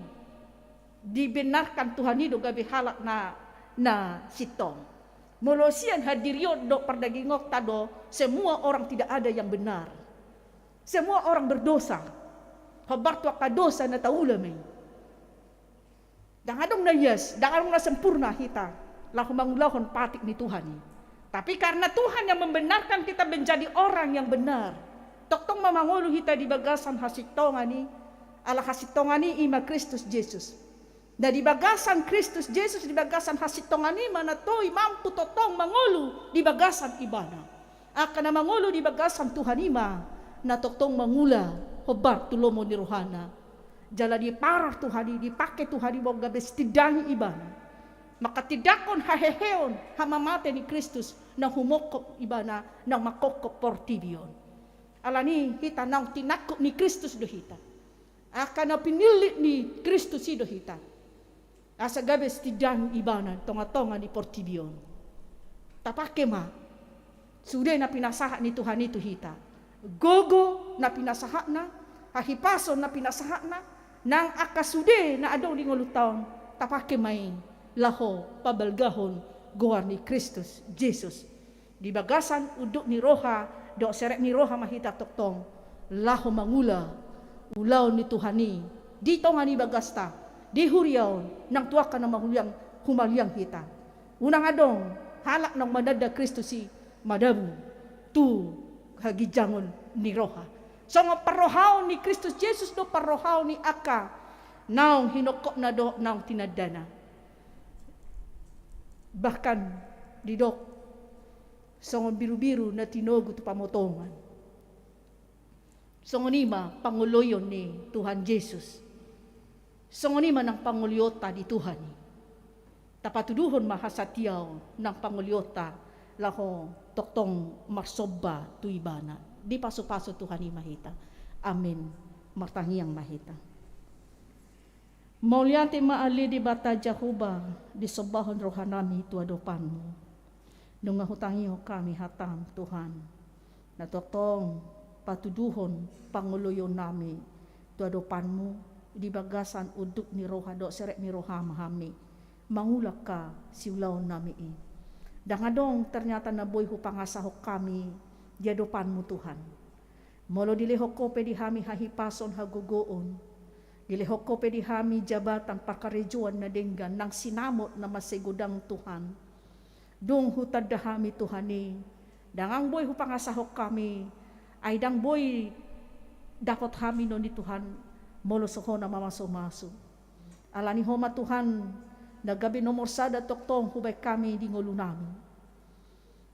Dibenarkan Tuhan i do gabe halak na, na sintong. Molo sian hadirion dohot pardagingonta do, semua orang tidak ada yang benar. Semua orang berdosa. Hombar tu angka dosa na taula ma i. Ndang adong na ias, ndang adong na sempurna hita laho mangulahon patik ni Tuhan i. Tapi karena Tuhan yang membenarkan kita menjadi orang yang benar, tongtong ma mangolu hita di bagasan hasintongan i, ala hasintongan i ima Kristus Jesus. Na di bagasan Kristus Jesus, di bagasan hasintongan i ma na toi mampu tongtong mangolu di bagasan ibana. Angka na mangolu di bagasan Tuhan i ma na tongtong mangula hombar tu lomo ni rohana. Jala diparar Tuhan i, dipake Tuhan i bahen gabe sitindangi ibana. Manghatindanghon haheheon, hamamate ni Kristus na humongkop ibana, na mangkongkop portibi on. Alani hita naung tinangkup ni Kristus do hita. Angka na pinillit ni Kristus i do hita. Asa gabe sitindangi ibana tongatonga ni portibi on. Tapake ma sude na pinasahat ni Tuhan i tu hita. Gogo na pinasahatna, hahipason na pinasahatna, nang angka sude na adong di ngolunta on, tapake ma i laho pabalgahon goar ni Kristus Jesus. Di bagasan unduk ni roha dohot serep ni roha ma hita tongtong laho mangula ulaon ni Tuhan i di tonga ni bagasta, di huria on, nang tu angka na maulian humaliang hita. Unang adong halak naung mananda Kristus i madabu tu haginjangon ni roha. Songon parrohaon ni Kristus Jesus do parrohaon ni angka naung hinongkopna dohot naung tinandana. Bahkan didok songon birubiru na tinogu tu pamotongan. Songon i ma pangoloion ni Tuhan Jesus. Songon i ma nang pangolionta di Tuhan i. Tapatuduhon ma hasatiaon nang pangolionta laho tongtong marsomba tu Ibana. Dipasupasu Tuhan i ma hita. Amin. Martangiang ma hita. Mauliate ma ale Debata Jahowa, disombahon rohanami tu adopanmu. Nunga hutangihon hami hataM, Tuhan, na tongtong patuduhon pangoloionnami tu adopanmu, di bagasan unduk ni roha dohot serep ni rohaM hami mangula angka siulaonnami i. Ndang adong ternyata na boi hupangasahon hami di adopanmu, Tuhan. Molo dilehon Ho pe di hami hahipason, hagogoon, dilehon Ho pe di hami jabatan, parkarejoan na denggan, nang sinamot na mansai godang, Tuhan, dung hutanda hami Tuhan i, ndang boi hupangasahon hami, ai ndang boi dapot hami non i, Tuhan, molo so Ho na mamasumasu. Alani Ho ma, Tuhan, na gabe nomor sada tongtong hubaen hami di ngolunami.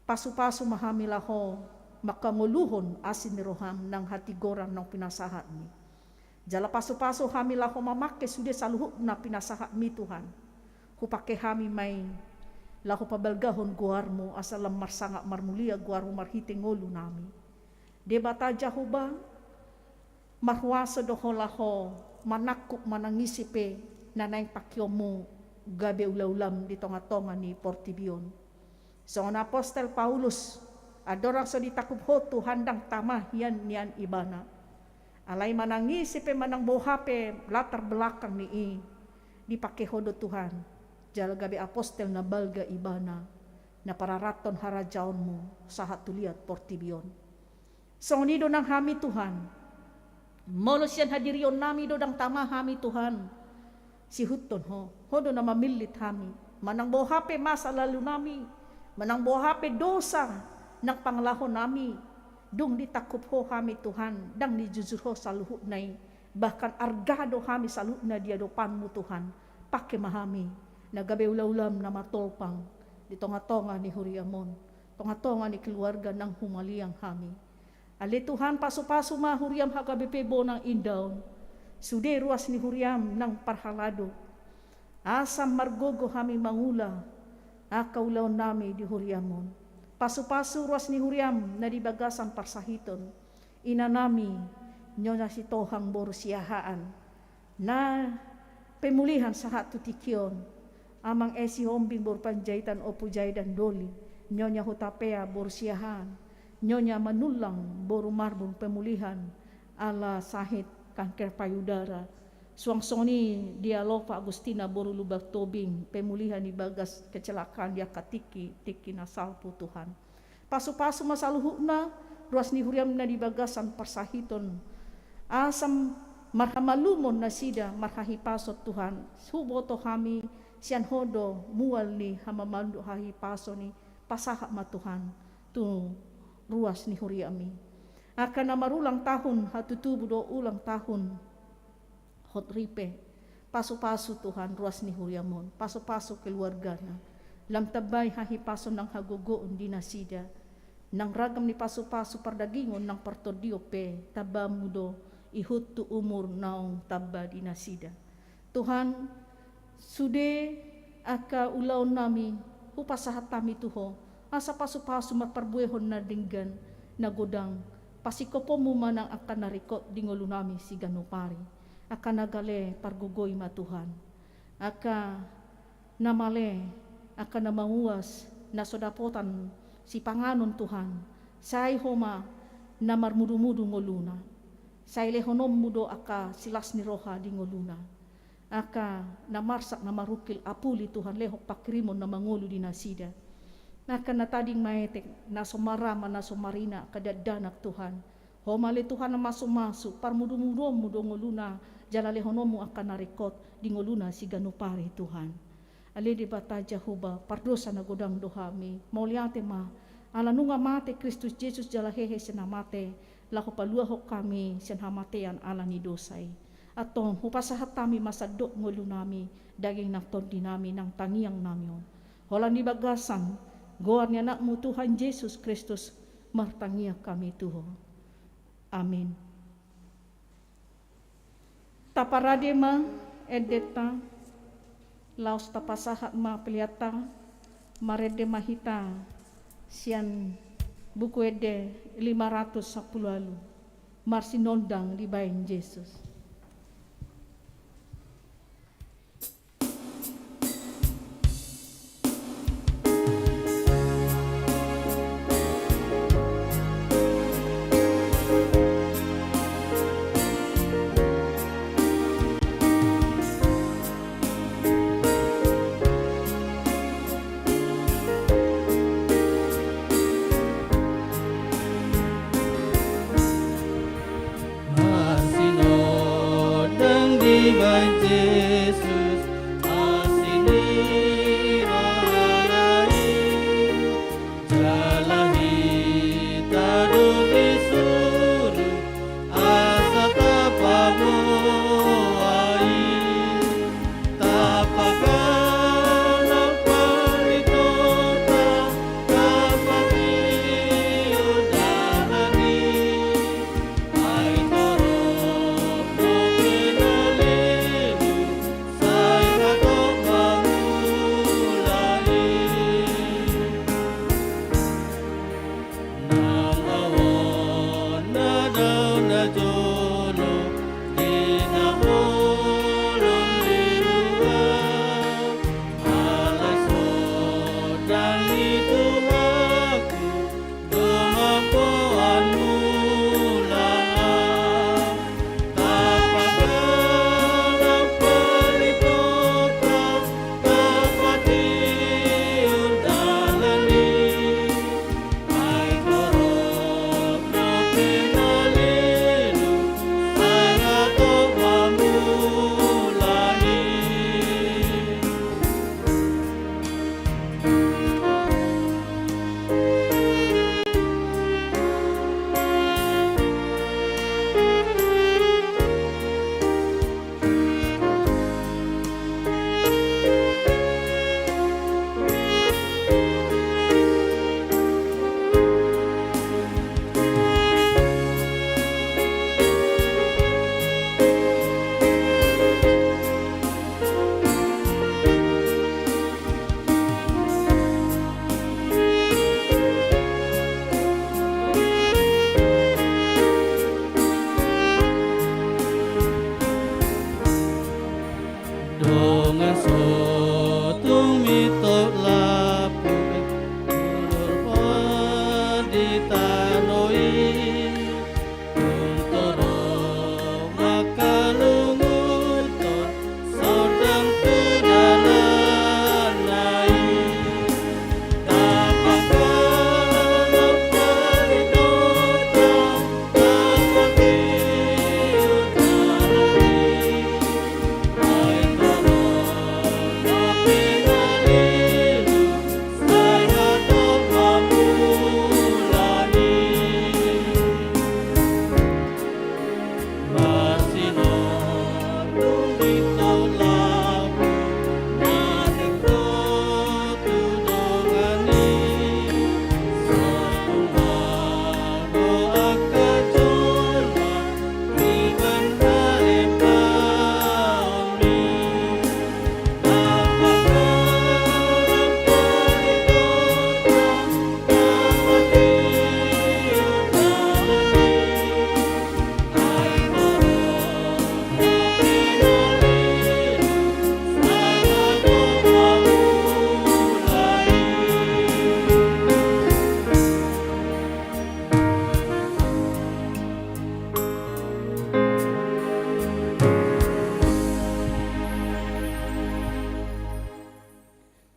Pasupasu ma hami laho manghangoluhon asi ni rohaM nang hatigoran naung pinasahatmi. Jala pasupasu hami laho mamangke sude saluhut na pinasahatmi, Tuhan. Hupangke hami ma i laho pabalgahon goarMu, asa lam marsangap marmulia goarMu marhite ngolunami. Debata Jahowa, marhuaso do Ho laho manangkup manang ise pe na naeng pangkeonMu gabe ulaulaM di tongatonga ni portibi on. Songon apostel Paulus, andorang so ditangkup Ho Tuhan, ndang tama hian nian ibana. Alai manang ise pe manang boha pe latar belakang ni i, dipangke Ho do Tuhan, jala gabe apostel na balga ibana, na pararathon harajaonMu sahat tu liat portibi on. Songon i do nang hami, Tuhan. Molo sian hadirionnami do ndang tama hami, Tuhan, sihuthon Ho. Ho do na mamillit hami. Manang boha pe masa lalu nami, manang boha pe dosa nang pangalaho nami, dung ditangkup Ho hami Tuhan, ndang dijujur Ho saluhutna i, bahkan arga do hami saluhutna di adopanMu Tuhan. Pangke ma hami na gabe ulaulaM na martolpang di tongatonga ni huriaM on, tongatonga ni keluarga nang humaliang hami. Ale Tuhan, pasupasu ma huriaM H K B P Bonang Indah on, sude ruas ni huriaM nang parhalado, asa margogo hami mangula angka ulaon nami di huriaM on. Pasupasu ruas ni huriaM na di bagasan parsahiton, ina nami Nyonya Sitohang boru Siahaan, na pemulihan sahat tu tingki on. Amang Esi Hombing boru Panjaitan, Ompu Jai dan Doli, Nyonya Hutapea boru Siahaan, Nyonya Manullang boru Marbun, pemulihan ala sahit kanker payudara. Suang songon i Dialopa Agustina boru Lubak Tobing, pemulihan ibagas kecelakaan di angka tingki, tingki na salpu, Tuhan. Pasupasu ma saluhutna ruas ni huriaM na di bagasan parsahiton, asa marhamalumon nasida marhahipason, Tuhan. Huboto hami sian Ho do mual ni hamamalum dohot hahipason i, pasahat ma Tuhan tu ruas ni huriaM i. Angka na marulang tahun hatutubu dohot ulang tahun hot ripe. Pasupasu Tuhan ruas ni huriaM on, pasupasu keluargana. Lam tambai hahipason nang hagogoon di nasida. Nang ragam ni pasupasu pardagingon nang partondion pe tambaMu do ihut tu umur naung tamba di nasida. Tuhan, sude angka ulaon nami hupasahat hami tu Ho, asa pasupasu marparbuehon na denggan, na godang, pasingkoponMu ma nang angka na ringkot di ngolu nami siganup ari. Angka na gale pargogoi ma Tuhan. Angka na male, angka na mauas, na so dapotan sipanganon Tuhan, sai Ho ma na marmudumudu ngoluna. Sai lehononMu do angka silas ni roha di ngoluna. Angka na marsak na marungkil apuli Tuhan, lehon pangkirimon na mangolu di nasida. Angka na tading maetek, na so marama, na so marina, angka dakdanak Tuhan, Ho ma ale Tuhan na masumasu, parmudumuduonMu do ngoluna, jala lehononMu angka na ringkot di ngoluna siganup ari Tuhan. Ale Debata Jahowa, pardosa na godang do hami, mauliate ma, ala nunga mate Kristus Jesus jala hehe sian na mate, laho paluahon hami sian hamatean ala ni dosa i. Antong hupasahat hami ma sandok ngolu nami, daging nang tondi nami, nang tangiang nami on. Holan di bagasan goar ni AnakMu Tuhan Jesus Kristus, martangiang hami tu Ho. Amin. Taparade ma endenta, laos tapasahat ma peleanta, marende ma hita sian Buku Ende lima ratus sampulu ualu, Marsinondang Dibahen Jesus. Marsinondang dibahen Jesus, asi ni roha i, jala hita do disuru, asa tapaboa i, tapakanan parintohonta, tapangihut dalan i. Ai torop dope na leleng, Di tano i, tung torop mangkalungunhon sordang tu dalanna i. Tapangkalan paridota, tapangkiur dalan i. Ai torop na pinalilu,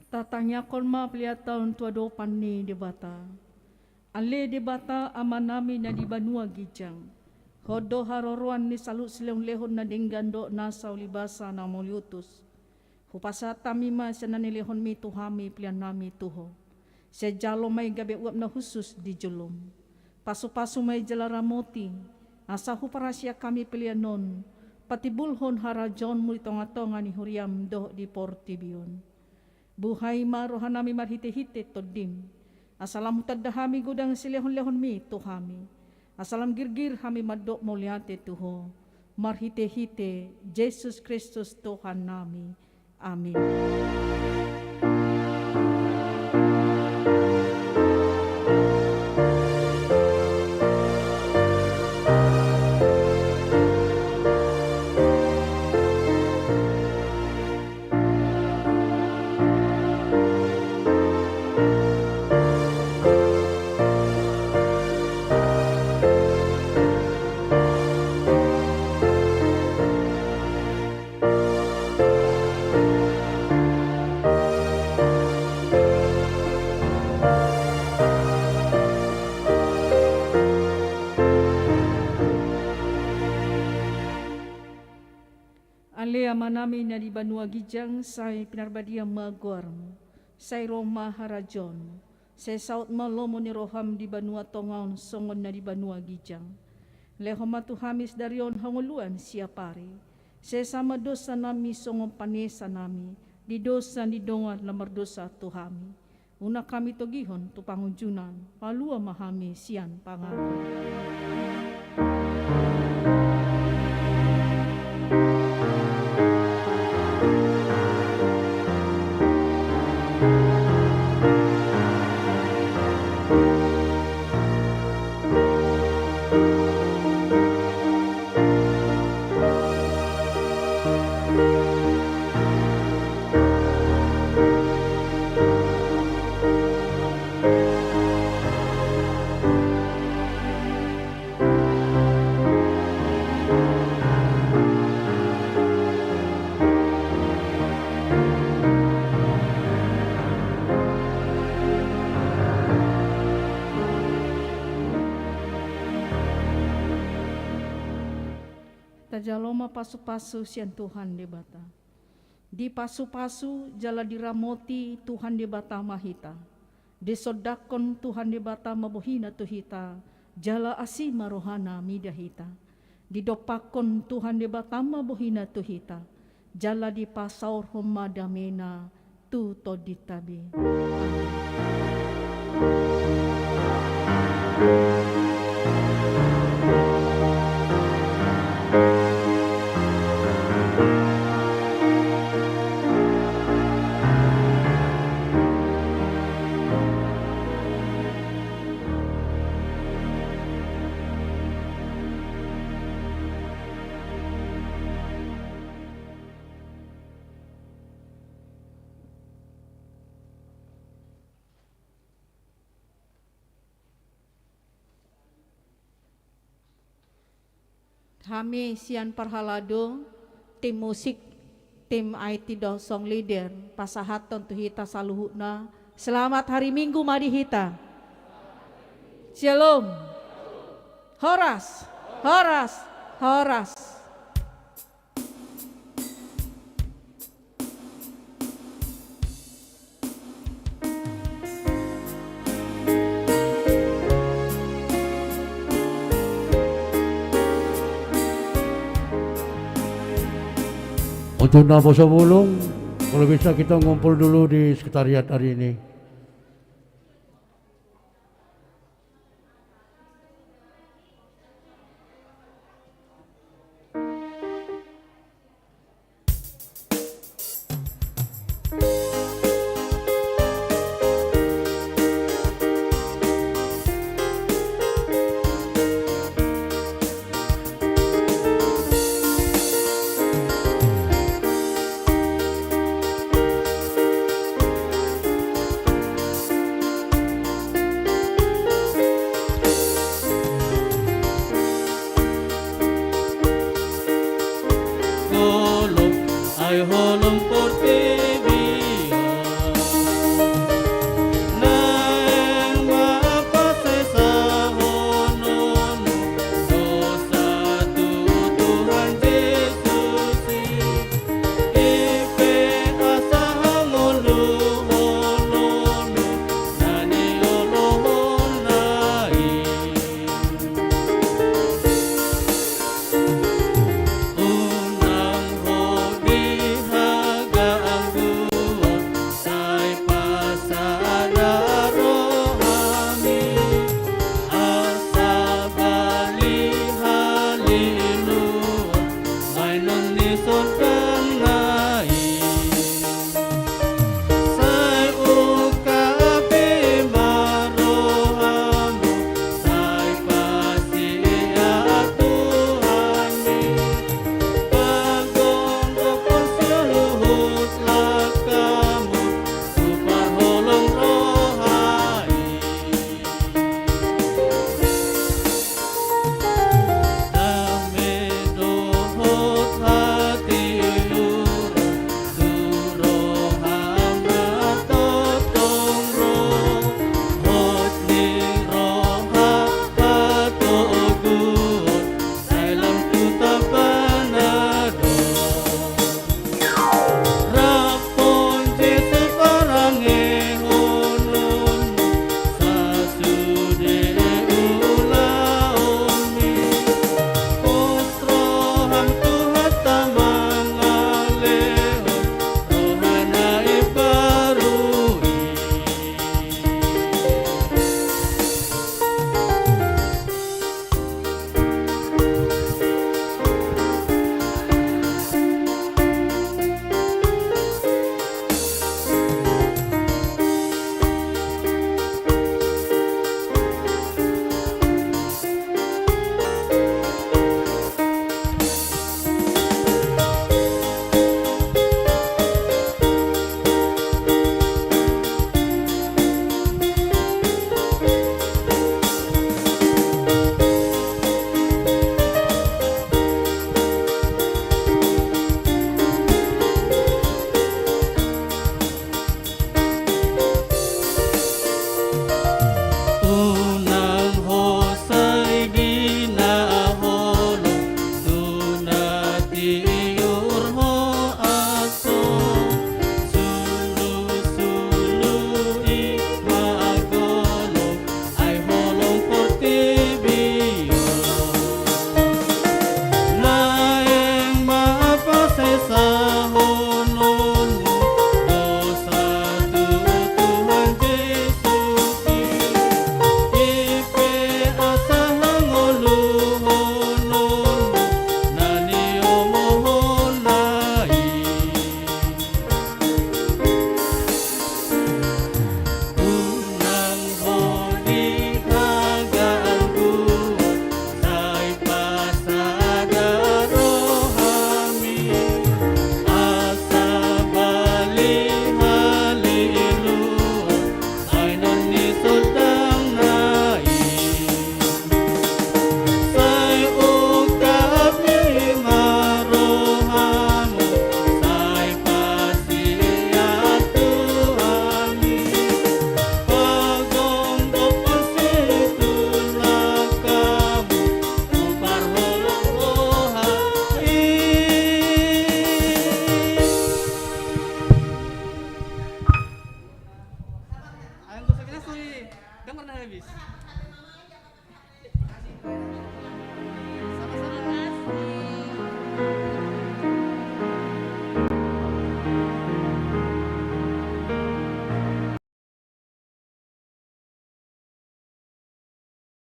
Tatangiangkon ma pelean ta on tu adopan ni Debata. Ale Debata Amanami na di banua ginjang, Ho do haroroan ni saluhut silehonlehon na denggan dohot nasa ulibasa na mauliutus. Hupasahat hami ma sian na nilehonmi tu hami peleannami tu Ho. Sai jalo ma i gabe uap na hushus di jolom. Pasupasu ma i jala ramoti, asa huparasiak hami pelean on patimbulhon harajaonmu di tongatonga ni huriam dohot di portibi on. Buhai ma rohanami marhitehite Tondim, asa lam hutanda hami godang silehonlehonmi tu hami, asa lam girgir hami mandok mauliate tu Ho, marhitehite Jesus Kristus Tuhannami. Amin. Ale Amanami na di banua ginjang, sai pinarbadia ma goarmu, sai ro ma harajaonmu, sai saut ma lomo ni roham di banua tonga on songon na di banua ginjang. Lehon ma tu hami sadari on hangoluan siapari. Sesa ma dosanami songon panesanami di dosa ni dongan na mardosa tu hami. Unang hami togihon tu pangunjunan, palua ma hami sian pangago. Tajalo ma pasupasu sian Tuhan Debata. Dipasupasu jala diramoti Tuhan Debata ma hita. Disondangkon Tuhan Debata ma bohina tu hita, jala asi ma rohana mida hita. Didompakkon Tuhan Debata ma bohina tu hita, jala dipasaorhon ma damena tu tondinta be. Amin. Hami sian parhalado, tim musik, tim I T dohot song leader, pasahathon tu hita saluhutna. Selamat hari Minggu ma di hita. Shalom. Horas, horas, horas. Untuk naposo bulung, kalau bisa kita ngumpul dulu di sekretariat hari ini.